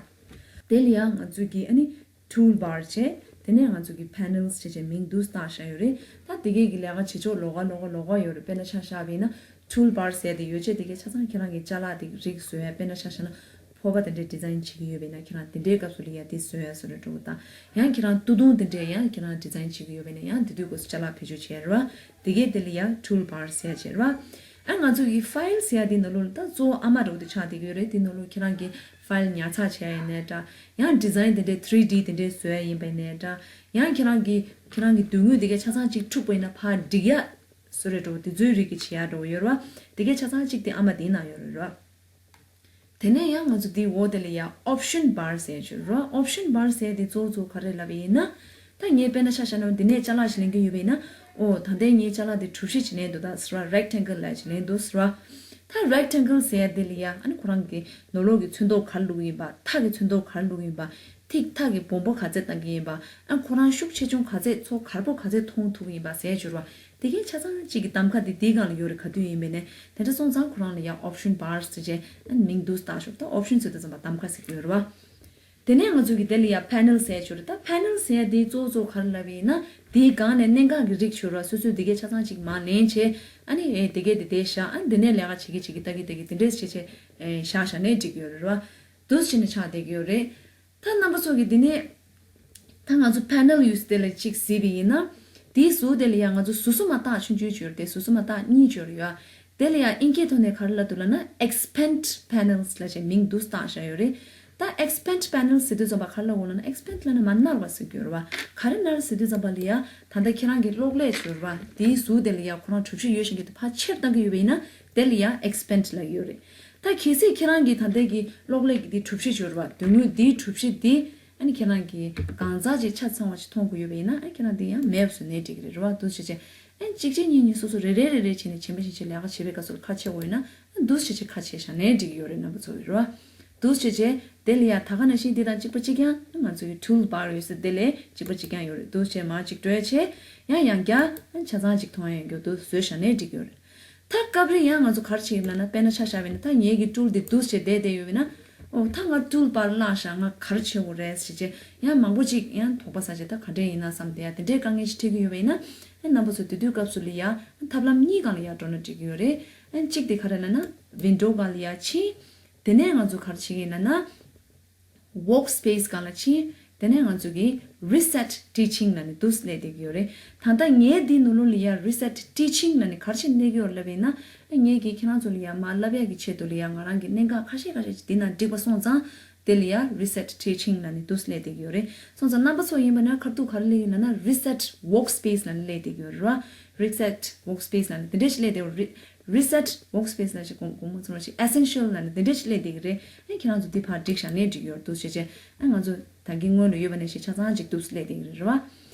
དེ་ལ་ཡ་ང་ཚོ་གི་ཨ་ནི་tool bar་བྱས། དེ་ནས་ང་ཚོ་གི་panels་བྱས་བྱས་མིང་འདུག་སེ་བཏགས་བཞག་ཡོད་རེད། ད་དེ་གས་ཀྱི་ལས་ཀ་བྱེད་ཕྱོགས་ལོགས་ཀ་ལོགས་ཀ་ལོགས་ཀ་ཡོད་རེད། དཔེར་ན་ཆ་བཞག་པ་ཡིན་ན་tool bar་ཟེར་དེ་ཡོད་ཆད་དེ་གས་ཆ་ཚང་ཁྱེད་རང་གི་ཅ་ལག་དེ་རིགས་བཟོ་ཡ། དཔེར་ན་ཆ་བཞག་ན་ཕོར་པ་དེ་འདྲའི་design་བྱེད་ཀྱི་ཡོད་པ་ཡིན་ན་ཁྱེད་རང་དེ་འདྲའི་སྐབས་སུ་ལ་ཡ་དེ་བཟོ་ཡ་བཟོ་འདྲ་འགྲོ་གི། ད་ཡང་ཁྱེད་རང་སྟོད་ཐུང་དེ་འདྲའི་ཡང་ཁྱེད་རང་design་བྱེད་ཀྱི་ཡོད་པ་ཡིན་ན་ཡང་དེ་དུས་སྐབས་སུ་ཅ་ལག་བེད་སྤྱོད་བྱེད་ཡ་རེད་བ། དེ་གས་དེ་ལ་ཡ་tool bar་ཟེར་ཡ་བྱེད་རེད་བ། ཨ་ང་ཚོ་གི་file་ཟེར་ཡ་དེ་ནང་ལོགས་ལ་ད་གཙོ་བོ་ཨ་མ་འདྲ་པོ་དེ་ཆགས་བསྡད་ཀྱི་ཡོད་རེད། དེ་ནང་ལོགས་ཁྱེད་རང་གི་file་ཉར་ཚགས་བྱེད་ཡ་ཡིན་ནའི་འདྲ། ཡང་design་དེ་འདྲའི་three D་དེ་འདྲའི་བཟོ་ཡ་ཡིན་པ་ཡིན་ནའི་འདྲ། ཡང་ཁྱེད་རང་གི་ཁྱེད་རང་གི་དོན་དངོས་དེ་གས་ཆ་ཚང་གཅིག་འཁྲུག་པ་ཡིན་ན་ཕར་སྒྲིག་ཡ་བཟོ་འདྲ་འགྲོ་དེ་ཚོའི་རིགས་ཀྱི་བྱེད་ཡ་འདྲ་པོ་ཡོད་རེད་བ། དེ་གས་ཆ་ཚང་གཅིག་དེ་ཨ་མ་དེའི་ནང་ཡོད་རེད་བ། དེ་ནས་ཡང་ང་ཚོ་དེའི་འོག་དེ་ལ་ཡ་option bar་ཟེར་ཡ་ཅིག་ཡོད་རེད་བ། option bar་ཟེར་ཡ་དེ་གཙོ་བོ་གཙོ་བོ་ག་རེ་ལབ་པ་ཡིན་ན། ད་ངས་དཔེར་ན་ཆ་བཞག་ན་འདི་ནས་ཅ་ལག་ཞིག་ལེན་གྱི་ཡོད་པ་ཡིན་ན། ཨོ་ད་ལྟའི་ངའི་ཅ་ལག་དེ་གྲུ་བཞི་ཅིག་ལེན་འདུག་ད་ཟེར་བ། rectangle་ལབ་ཅིག་ལེན་འདུག་ཟེར་བ། ད་rectangle་ཟེར་ཡ་དེ་ལ་ཡ་ཨ་ནི་ཁོ་རང་གི་ནང་ལོགས་ཀྱི་ཚོན་མདོག་ག་རེ་བླུགས་ཡིན་པ། མཐའ་གི་ཚོན་མདོག་ག་རེ་བླུགས་ཡིན་པ། ཐིག་མཐའ་གི་སྦོམ་པོ་ག་ཚད་བཏང་གི་ཡིན་པ། ཨ་ཁོ་རང་ཤུགས་ཆེ་ཆུང་ག་ཚད་ཚོ་ག་རེ་པོ་ག་ཚད་མཐོང་ཐུབ་ཀྱི་ཡིན་པ་ཟེར་ཡ་ཅིག་ཡོད་རེད་བ། དེ་གའི་ཆ་ཚང་གཅིག་གི་གདམ་ཁ་དེ་དེའི་སྒང་ལ་ཡོད་རེད། ག་དུས་ཡིན་པ་ཡིན་ནའི་དེ་འདྲ་སོང་ཙང་ཁོ་རང་ལ་ཡ་option bar་ཟེར་བྱས་ཨ་ནི་མིང་འདུག་སེ་བཏགས་ཤོག་ད་option་ཟེར་དུས་ཙམ་པ་གདམ་ཁ་ཟེར་གྱི་ཡོད་རེད་བ། དེ་ནས་ང་ཚོ་གི་དེ་ལ་ཡ་panel་ཟེར་ཡ་ཅིག་ཡོད་རེད། ད་panel་ཟེར་ཡ་དེ་གཙོ་བོ་གཙོ་བོ་ག་རེ་ལབ་པ་ཡིན་ན་དེའི་སྒང་ནས་གནད་འགག་གི་རིགས་ཅིག་ཡོད་རེད་བ། སོ་སོས་དེ་གའི་ཆ་ཚང་གཅིག་མར་ལེན་བྱས་ཨ་ནི་ཨེ་དེ་གའི་དེ་དེ་བཞག་ཨ་ནི་དེ་ནས་ལས་ཀ་བྱེད་ཀྱི་བྱེད་ཀྱི་ལྟ་གི་ལྟ་གི་དེ་འདྲས་བྱས་བྱས་ཨེ་བཞག་བཞག་ནས་འགྲིག་གི་ཡོད་རེད་བ། འདུག་སེ་བྱས་ནས་ཆགས་བསྡད་ཀྱི་ཡོད་རེད། ད་རྣམ་པ་ཚོ་གིས་འདི་ནས་ད་ང་ཚོ་panel་ཡོད་ས་དེ་ལ་གཅིག་གཟིགས་པ་ཡིན་ན། དེའི་ཟུར་དེ་ལ་ཡང་ང་ཚོ་ཟུར་ཟུར་མ་བཏགས་ཆུང་ཆུང་ཅིག་ཡོད་རེད་དེ། ཟུར་ཟུར་མ་བཏགས་གཉིས་ཅིག་ཡོད་རེད་ཡ། དེ་ལ་ཡང་ཨིན་སྐད་ཐོག་ནས་ག་རེ་ལབ་འདུག་ལབ་ན་expand panels་ལབ་བྱས་མིང་འདུག་སེ་བཏགས་བཞག་ཡོད་རེད། ད་expand panel ཟེར་དུས་ཙམ་པ་ག་རེ་ལབ་དགོས་ལབ་ན། expand ལབ་ན་མར་མནར་བ་ཟེར་གྱི་ཡོད་རེད་བ། ག་རེ་མནར་ཟེར་དུས་ཙམ་པ་ལ་ཡ། ད་ལྟ་ཁྱེད་རང་གི་གློག་ཀླད་ཡོད་རེད་བ། དེའི་ཟུར་དེ་ལ་ཡ་ཁོ་རང་གྲུ་བཞི་ཡོད་བཞིན་གྱི་དེ་ཕར་ཆེར་བཏང་གི་ཡོད་པ་ཡིན་ན། དེ་ལ་ཡ་expand ལབ་ཀྱི་ཡོད་རེད། ད་གལ་སྲིད་ཁྱེད་རང་གི་ད་ལྟའི་གི་གློག་ཀླད་ཀྱི་དེ་གྲུ་བཞི་ཡོད་རེད་བ། དོན་དངོས་དེའི་གྲུ་བཞི་དེ། ཨ་ནི་ཁྱེད་རང་གི་གང་ཙམ་ཅིག་ཆ་ཚང་བ་ཅིག་མཐོང་དགོས་ཡོད་པ་ཡིན་ན། ཨ་ཁྱེད་རང་དེ་ཡང་མེད་པ་བཟོས་ནའི་འགྲིག་གི་རེད་རེད་བ། འདུག་སེ་བྱས་བྱས། ཨ་གཅིག་གཅིག་གཉིས་གཉིས་སོ་སོ་རེ་རེ་རེ་རེ་བྱས་ནས་བྱས་པ་བཞིན་བྱས་ལས་ཀ་བྱེད་པའི་སྐབས་སུ་ཁ་ཕྱེ་དགོས་ཡོད་ན། འདུག་སེ་བྱས་བྱས་ཁ་ཕྱེ་བཞག་ནའི་འགྲིག་གི་ཡོད་རེད། རྣམ་པ་ཚོ་ཡོད་རེད་བ། འདུག་སེ་བྱས་བྱས་དེ་ལ་ཡ་ད་ག་ནང་བཞིན་འདི་དང་གཅིག་པ་གཅིག་རྐྱང་། ང་ཚོ་གི་tool bar ཡོད་ས་དེ་ལ་གཅིག་པ་གཅིག་རྐྱང་ཡོད་རེད། འདུག་སེ་བྱས་མར་གཅིག་འགྲོ་ཡ་བྱས། ཡང་ཡང་བསྐྱར་ཆ་ཚང་གཅིག་མཐོང་ཡ་ཡོད་རྒྱུ་འདུག་བཟོས་བཞག་ནའི་འགྲིག་གི་ཡོད་རེད། ད་སྐབས་རེ་ཡང་ང་ཚོ་ག་རེ་བྱེད་ཀྱི་ཡོད་ལབ་ན། དཔེར་ན་ཆ་བཞག་པ་ཡིན་ན། ད་ངེད་ཀྱི་tool འདི་འདུག་སེ་བྱས་བསྡད་བསྡད་ཡོད་པ་ཡིན་ན། ཨོ་ད་ང་tool bar བརླག་ཤག་ང་ག་རེ་བྱེད་དགོས་རེད་ཟེར་བྱས་ཡང་མང་པོ་ཅིག་ཡང་དོགས་པ་ཟ་བྱས། ད་ག་འདྲས་ཡིན་ན་བསམ་བསྡད་ཡ་དེ་འདྲས་དཀའ་ངལ་ཞིག་འཕྲད་ཀྱི་ཡོད་པ་ཡིན་ན། ཨ་རྣམ་པ་ཚོ་དེ་དུས་སྐབས་སུ་ལ་ཡ་ཐབས་ལམ་གཉིས་སྒང་ལ་ཡ་འགྲོ་ན་འགྲིག་གི་ཡོད་རེད། ཨ་གཅིག་དེ་ག་རེ་ལབ་ན། window སྒང་ལ་ཡ་ཕྱིན། དེ་ནས་ང་ཚོ་ག་རེ་བྱེད་ཀྱི་ཡིན་ལབ་ན། workspace སྒང་ལ་ཕྱིན། དེ་ནས་ང་ཚོ་གི་reset teaching ལབ་ནས་འདུག་སེ་སླེབས་བསྡད་ཀྱི་ཡོད་རེད། ད་ལྟ་ངའི་འདི་ནང་ལོགས་ལ་ཡ་reset teaching ལབ་ནས་ག་རེ་བྱས་སླེབས་ཀྱི་ཡོད་ལབ་པ་ཡིན་ན། ངེད་ཀྱིས་ཁྱེད་རང་ཚོ་ལ་ཡ་མར་བསླབ་ཡག་གི་ཆེད་དུ་ལ་ཡ་ང་རང་གི་གནད་འགག་ཁ་ཤས་ཁ་ཤས་ཅིག་འདི་ནང་བསྒྲིགས་པ་སོང་ཙང་། དེ་ལ་ཡ་reset teaching ལབ་ནས་འདུག་སེ་སླེབས་བསྡད་ཀྱི་ཡོད་རེད། སོང་ཙང་རྣམ་པ་ཚོ་ཡིན་པ་ན་ཁ་ཐུག་ག་རེ་སླེབས་ཡོད་ལབ་ན། reset workspace ལབ་ནས་སླེབས་བསྡད་ཀྱི་ཡོད་རེད་བ། reset workspace ལབ་ནས་དེ་འདྲས་ཞིག་སླེབས་བསྡད་ཡོད་རེད། reset workspace ལབ་ཞིག་དགོངས་དགོངས་པ་ཚོར་བ་ཞིག essential ལབ་ནས་དེ་འདྲས་ཞིག་སླེབས་བསྡད་ཀྱི་རེད། ཨ་ཁྱེད་རང་ཚོ་འདི་ཕར་བསྒྲིགས་བཞག་ནའི་འགྲིག་གི་ཡོད་རེད། འདུག་སེ་བྱས་བྱས། ཨ་ང་ཚོ་ད་གིན་སྔོན་ལ་ཡོད་པ་ནང་བཞིན་ཆ་ཚང་ཅིག་འདུག་སེ་སླེབས་བསྡད་ཀྱི་རེད་བ།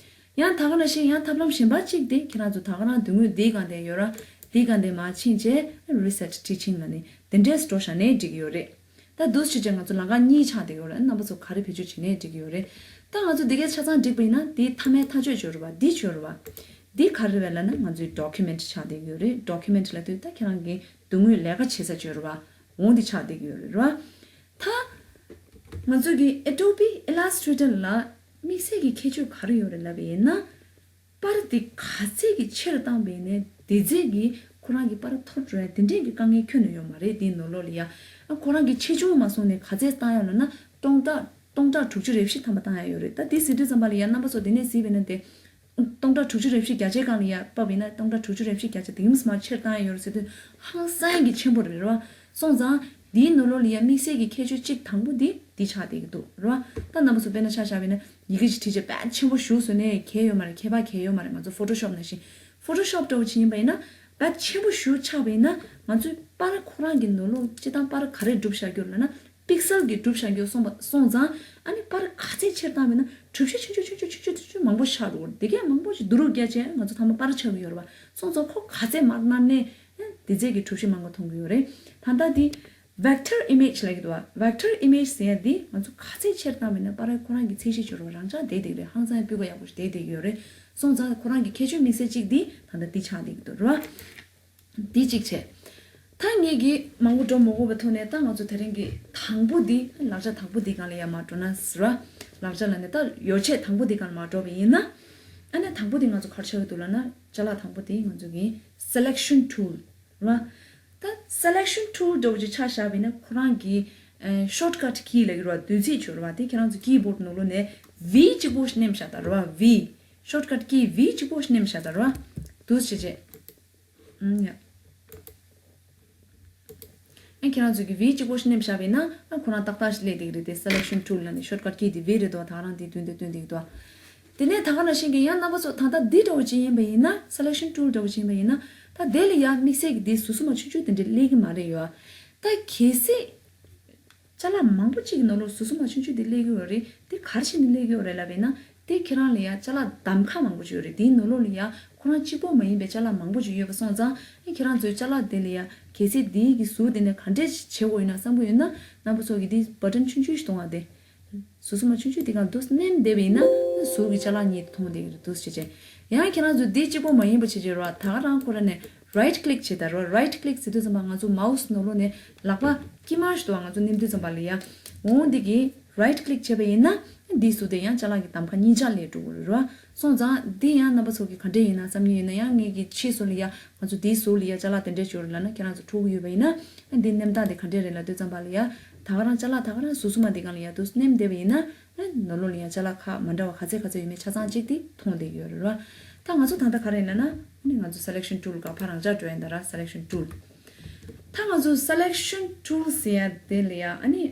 ཡང་ད་ག་ནང་བཞིན་ཡང་ཐབས་ལམ་གཞན་པ་གཅིག་དེ། ཁྱེད་རང་ཚོ་ད་ག་རང་དོན་དངོས་འདིའི་སྒང་དེ་ཡོད་ར། འདིའི་སྒང་དེ་མར་ཕྱིན་བྱས་reset teaching ལབ་ནས་དེ་འདྲས་འགྲོ་བཞག་ནའི་འགྲིག་གི་ཡོད་རེད། ད་འདུག་སེ་བྱས་བྱས་ང་ཚོ་ལམ་ཁ་གཉིས་ཆགས་བསྡད་ཡོད་རེད། རྣམ་པ་ཚོ་ག་རེ་བེད་སྤྱོད་བྱེད་ནའི་འགྲིག་གི་ཡོད་རེད། ད་ང་ཚོ་འདི་གས་ཆ་ཚང་འགྲིག་པ་ཡིན་ན། འདིའི་མཐའ་མའི་མཐའ་དཔྱོད་ཅིག་ཡོད་རེད་བ། འདི་ཅིག་ཡོད་རེད་བ། འདི་ག་རེ་རེད་ལབ་ན། ང་ཚོའི་document ཆགས་བསྡད་ཀྱི་ཡོད་རེད། document ལབ་དུས་ད་ཁྱེད་རང་གི་དོན་དངོས་ལས་ཀ་བྱེད་ས་ཅིག་ཡོད་རེད་བ། འོ་འདི་ཆགས་བསྡད་ཀྱི་ཡོད་རེད་བ། ད་ང་ཚོ་གི་Adobe Illustrator ལ་དམིགས་བསལ་གྱི་ཁྱད་ཆོས་ག་རེ་ཡོད་རེད་ལབ་པ་ཡིན་ན། པར་དེ་ག་ཚད་ཀྱི་ཆེར་བཏང་བ་ཡིན་ནའི་དེ་ཚད་ཀྱི་ཁོ་རང་གི་པར་འཐོར་འགྲོ་ཡ་དེ་འདྲས་ཀྱི་དཀའ་ངལ་ཁྱོན་ནས་ཡོད་མ་རེད། དེའི་ནང་ལོགས་ལ་ཡ། ཨ་ཁོ་རང་གི་ཆེ་ཆུང་མ་སོང་ནས་ག་ཚད་བཏང་ཡ་ལབ་ན། སྟོང་ཕྲག་སྟོང་ཕྲག་དྲུག་ཅུ་རེ་བཞི་ཐམ་པ་བཏང་ཡ་ཡོད་རེད། ད་དེ་ཟེར་དུས་ཙམ་པ་ལ་ཡ། རྣམ་པ་ཚོ་དེ་ནས་གཟིགས་པ་ཡིན་ན། དེ་སྟོང་ཕྲག་དྲུག་ཅུ་རེ་བཞི་བརྒྱ་ཆའི་སྒང་ལ་ཡ་ཕབ་ཡིན་ན། སྟོང་ཕྲག་དྲུག་ཅུ་རེ་བཞི་བརྒྱ་ཆ་དེ་གིས་མར་ཆེར་བཏང་ཡ་ཡོད་རེད་ཟེར་དུས་ཧང་སང་གི་ཆེན་པོ་རེད་རེད་བ། སོང་ཙང་དེའི་ནང་ལོགས་ལ་ཡ་དམིགས་བསལ་གྱི་ཁྱད་ཆོས་གཅིག་དང་པོ་དེ་འདི་ཆགས་བསྡད་ཀྱི་འདུག་རེད་བ། ད་རྣམ་པ་ཚོ་དཔེར་ན་ཆ་བཞག་པ་ཡིན་ན། ཡི་གེ་ཅིག་བྲིས་བྱས་དཔེ་ཆེན་པོ་ཞེ་པོ་བཟོས་ནའི་གལ་ཡོད་མ་རེད། ཁྱད་པར་གལ་ཡོད་མ་རེད། ང་ཚོ་Photoshop ནང་བཞིན། Photoshop འདྲ་བོ་ཅིག་ཡིན་པ་ཡིན་ན། དཔེ་ཆེན་པོ་ཞེ་པོ་ཆགས་པ་ཡིན་ན། ང་ཚོའི་པར་ཁོ་རང་གི་ནང་ལོགས་སྤྱིར་བཏང་པར་ག་རེ་གྲུབ་བཞག་རྒྱུ་ལབ་ན། pixel གི་གྲུབ་བཞག་རྒྱུ་སོང་བ་སོང་ཙང་། ཨ་ནི་པར་ག་ཚད་ཆེར་བཏང་བ་ཡིན་ན། གྲུ་བཞི་ཆུང་ཆུང་ཆུང་ཆུང་ཆུང་ཆུང་མང་པོ་ཆགས་འགྲོ་གི་རེད། དེ་གས་མང་པོ་ཞིག་བསྡུ་རུབ་བརྒྱབ་བྱས་ང་ཚོ་ཐ་མ་པར་ཆགས་ཀྱི་ཡོད་རེད་བ། སོང་ཙང་ཁོ་ག་ཚད་མར་མནར་ནའི་དེ་ཚད་ཀྱི་གྲུ་བཞི་མང་པོ་མཐོང་གི་ཡོད་རེད། ད་ལྟ་འདི་vector image ལབ་ཀྱི་འདུག་བ། vector image ཟེར་ཡ་འདི་ང་ཚོ་ག་ཚད་ཆེར་བཏང་བ་ཡིན་ན། པར་ཁོ་རང་གི་ཚད་གཞི་ཅིག་ཡོད་རེད་བ། རང་འཇགས་བསྡད་བསྡད་ཀྱི་རེད། ཧང་སང་ཡ་སྤུས་ཀ་ཡག་པོ་ཞིག་བསྡད་བསྡད་ཀྱི་ཡོད་རེད། སོང་ཙང་ཁོ་རང་གི་ཁྱད་ཆོས་དམིགས་བསལ་གཅིག་འདི་ད་ལྟ་འདི་ཆགས་བསྡད་ཀྱི་འདུག་རེད་བ། འདི་གཅིག་བྱས། ད་ངེད་ཀྱིས་མང་པོ་འགྲོ་མ་དགོས་པའི་ཐོག་ནས། ད་ང་ཚོ་དེ་རིང་གི་དང་པོ་འདི། ལག་ཆ་དང་པོ་འདི་སྒང་ལ་ཡ་མར་འགྲོ་ན་ཟེར་བ། ལག་ཆ་ལབ་ནས་ད་ཡོ་བྱད་དང་པོ་འདི་སྒང་ལ་མར་འགྲོ་བ་ཡིན་ན། ཨ་ནི་དང་པོ་འདི་ང་ཚོ་ག་རེ་ཆགས་ཀྱི་འདུག་ལབ་ན། ཅ་ལག་དང་པོ་འདི་ང་ཚོ་གི་selection tool རེད་བ། ད་selection tool འདྲ་བོ་ཅིག་ཆ་བཞག་པ་ཡིན་ན། ཁོ་རང་གི་ཨ་shortcut key ལབ་ཀྱི་རེད་བ། བསྡུས་ཚིག་ཅིག་ཡོད་རེད་བ། དེ་ཁྱེད་རང་ཚོ་keyboard ནང་ལོགས་ནས་V གཅིག་པོ་ཞིག་མནན་བཞག་དང་རེད་བ། V། shortcut key V གཅིག་པོ་ཞིག་མནན་བཞག་དང་རེད་བ། འདུག་སེ་བྱས་བྱས། ཨུམ། ཡ། ཨ་ཁྱེད་རང་ཚོ་གིས་V གཅིག་པོ་ཞིག་མནན་བཞག་པ་ཡིན་ན། ཨ་ཁོ་རང་ཏག་ཏག་ཞིག་སླེབས་བསྡད་ཀྱི་རེད། དེ་selection tool ལབ་ནས་shortcut key དེ་V རེད་འདུག་བ། ད་ག་རང་དེ་མདུན་དེ་སྟོན་བསྡད་ཀྱི་འདུག་བ། དེ་ནས་ད་ག་ནང་བཞིན་གྱི་ཡང་རྣམ་པ་ཚོ་ད་ལྟ་འདི་འདྲ་བོ་ཅིག་ཡིན་པ་ཡིན་ན། selection tool འདྲ་བོ་ཅིག་ཡིན་པ་ཡིན་ན། ད་དེ་ལ་ཡ་དམིགས་བསལ་གྱི་དེ་ཟུར་ཟུར་མ་ཆུང་ཆུང་དེ་འདྲ་སླེབས་ཀྱི་མ་རེད་ཡོད། ད་གལ་སྲིད་ཅ་ལག་མང་པོ་གཅིག་གི་ནང་ལོགས་སུ་སུ་མ་ཆུང་ཆུང་དེ་སླེབས་ཀྱི་ཡོད་རེད། དེ་ག་རེ་བྱས་ནས་སླེབས་ཀྱི་ཡོད་རེད་ལབ་པ་ཡིན་ན། དེ་ཁྱེད་རང་ལ་ཡ་ཅ་ལག་གདམ་ཁ་མང་པོ་ཅིག་ཡོད་རེད། དེའི་ནང་ལོགས་ལ་ཡ་ཁོ་རང་གཅིག་པོ་མ་ཡིན་པའི་ཅ་ལག་མང་པོ་ཅིག་ཡོད་པ་སོང་ཙང་། ཨེ་ཁྱེད་རང་ཚོའི་ཅ་ལག་དེ་ལ་ཡ་གལ་སྲིད་དེའི་གི་ཟུར་དེ་ནས་ག་འདྲས་བྱེད་དགོས་ཡོད་ན་བསམ་གྱི་ཡོད་ན། རྣམ་པ་ཚོ་གིས་དེ་button ཆུང་ཆུང་ཞིག་མཐོང་བ་དེ། སོ་སོ་མ་ཆུང་ཆུང་དེ་ག་འདུག་མནན་བསྡད་པ་ཡིན་ན། ཟུར་གྱི་ཅ་ལག་གཉིས་མཐོང་བསྡད་ཀྱི་རེད། འདུག་སེ་བྱས་བྱས། ཡང་ཁྱེད་རང་ཚོ་འདི་གཅིག་པོ་མ་ཡིན་པ་བྱེད་ཀྱི་རེད་བ། ད་ག་རང་ཁོ་ར་ནས་right click བྱེད་དང་རེད་བ། right click ཟེར་དུས་ཙམ་པ་ང་ཚོ་མའུ་སི་ནང་ལོགས་ནས་ལག་པ་དཀྱིལ་མ་ཞིག་འདུག་བ། ང་ཚོ་མནན་དུས་ཙམ་པ་ལ་ཡ། འོ་འདི་གི་right click བྱས་པ་ཡིན་ན། འདིའི་ཟུར་དེ་ཡང་ཅ་ལག་གི་གདམ་ཁ་གཉིས་ཆ་སླེབས་འགྲོ་གི་རེད་བ། སོང་ཙང་འདི་ཡང་རྣམ་པ་ཚོ་གིས་ག་འདྲས་ཡིན་ན་བསམ་མཁན་ཡོད་ན། ཡང་ངེད་ཀྱི་ཕྱིས་སུ་ལ་ཡ་ང་ཚོ་འདིའི་ཟུར་ལ་ཡ་ཅ་ལག་དེ་འདྲས་ཅིག་ཡོད་རེད་ལབ་ན། ཁྱེད་རང་ཚོ་འཕྲོད་ཀྱི་ཡོད་པ་ཡིན་ན། འདིའི་མནན་སྟངས་དེ་ག་འདྲས་རེད་ལབ་དུས་ཙམ་པ་ལ་ཡ། ད་ག་རང་ཅ་ལག་ད་ག་རང་ཟུར་ཟུར་མ་འདི་སྒང་ལ་ཡ་འདུག་མནན་བསྡད་པ་ཡིན་ན། ནང་ལོགས་ལ་ཡང་ཅ་ལག་ཁག་མ་འདྲ་བ་ག་ཚད་ག་ཚད་ཡོད་མེད་ཆ་ཚང་གཅིག་དེ་མཐོང་བསྡད་ཡོད་རེད་བ། ད་ང་ཚོ་ད་ལྟ་ག་རེ་ཡིན་ན། ཨ་ནི་ང་ཚོ་selection tool ག་ཕར་རང་འཇགས་འགྲོ་ཡིན་ད་ར། selection tool། ད་ང་ཚོ་selection tool ཟེར་ཡ་དེ་ལ་ཡ། ཨ་ནི་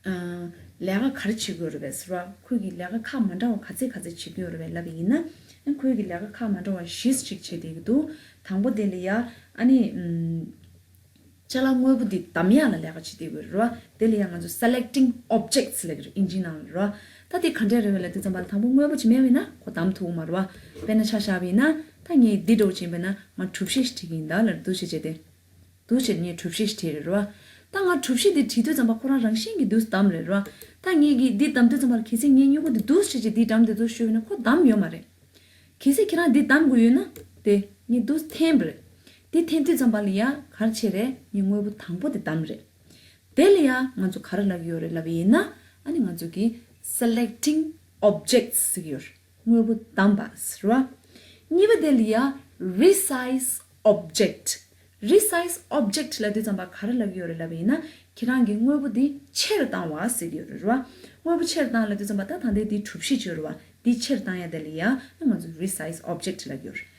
ཨམ། ལས་ཀ་ག་རེ་བྱེད་ཀྱི་ཡོད་རེད་པས་ཟེར་བ། ཁོས་ཀྱི་ལས་ཀ་ཁག་མ་འདྲ་བ་ག་ཚད་ག་ཚད་བྱེད་ཀྱི་ཡོད་རེད་པས་ལབ་པ་ཡིན་ན། ཨ་ཁོས་ཀྱི་ལས་ཀ་ཁག་མ་འདྲ་བ་བཞི་ཅིག་བྱེད་བསྡད་ཀྱི་འདུག་དང་པོ་དེ་ལ་ཡ་ཨ་ནི་ཅ་ལག་དངོས་པོ་འདི་བདམས་ཡག་ལ་ལས་ཀ་བྱེད་བསྡད་ཀྱི་ཡོད་རེད་པ། དེ་ལ་ཡ་ང་ཚོ་selecting objects ལབ་ཀྱི་རེད་ཨིན་ཇིའི་ནང་ལ་རེད་པ། ད་དེ་ག་འདྲས་རེད་པས་ལབ་དུས་ཙམ་པ་ལ་དང་པོ་དངོས་པོ་ཅིག་མེད་པ་ཡིན་ན་ཁོ་བདམས་ཐུབ་ཀྱི་མ་རེད་པ། དཔེར་ན་ཆ་བཞག་པ་ཡིན་ན་ད་ངས་འདི་འདྲ་བོ་བྱས་པ་ཡིན་ན་ང་གྲུ་བཞི་ཞིག་བྲིས་ཀྱི་ཡིན་ད་ལབ་འདུག་བྱས་བྱས་ཏེ། འདུག་བྱས་ངས་གྲུ་བཞི་ཞིག་བྲིས་རེད་རེད་པ། ད་ང་གྲུ་བཞི་འདི་བྲིས་དུས་ཙམ་པ་ཁོ་རང་རང་བཞིན་གྱིས་འདུག་བདམས་རེད་རེད་པ། ད་ངས་ཀྱིས་འདི་བདམས་དུས་ཙམ་པར་གལ་སྲིད་ངའི་སྨྱུ་གུ་འདི་འདུག་བྱས་བྱས་འདི་བདམས་བསྡད་འདུག་ཞུས་པ་ཡིན་ན་ཁོ་བདམས་ཡོད་མ་རེད། གལ་སྲིད་ཁྱེད་རང་འདི་བདམས་དགོས་ཡོད་ན་དེ་ངས་འདུག་འཐེན་པ་རེད། འདི་འཐེན་དུས་ཙམ་པ་ལ་ཡ་ག་རེ་བྱས་རེད། ངས་དངོས་པོ་དང་པོ་དེ་བདམས་རེད། དེ་ལ་ཡ་ང་ཚོ་ག་རེ་ལབ་ཀྱི་ཡོད་རེད་ལབ་པ་ཡིན་ན། ཨ་ནི་ང་ཚོ་གིས་selecting objects ཟེར་གྱི་ཡོད་རེད། དངོས་པོ་བདམས་པ་ཟེར་བ། གཉིས་པ་དེ་ལ་ཡ་resize object། resize object ལབ་དུས་ཙམ་པ་ག་རེ་ལབ་ཀྱི་ཡོད་རེད་ལབ་པ་ཡིན་ན། ཁྱེད་རང་གིས་དངོས་པོ་འདི་ཆེར་བཏང་བ་ཟེར་གྱི་ཡོད་རེད་རེད་པ། དངོས་པོ་ཆེར་བཏང་ལབ་དུས་ཙམ་པ་ད་ད་ལྟའི་འདི་གྲུ་བཞི་ཅིག་ཡོད་རེད་པ། འདི་ཆེར་བཏང་ཡ་དེ་ལ་ཡ་ང་ཚོ་resize object ལབ་ཀྱི་ཡོད་རེད།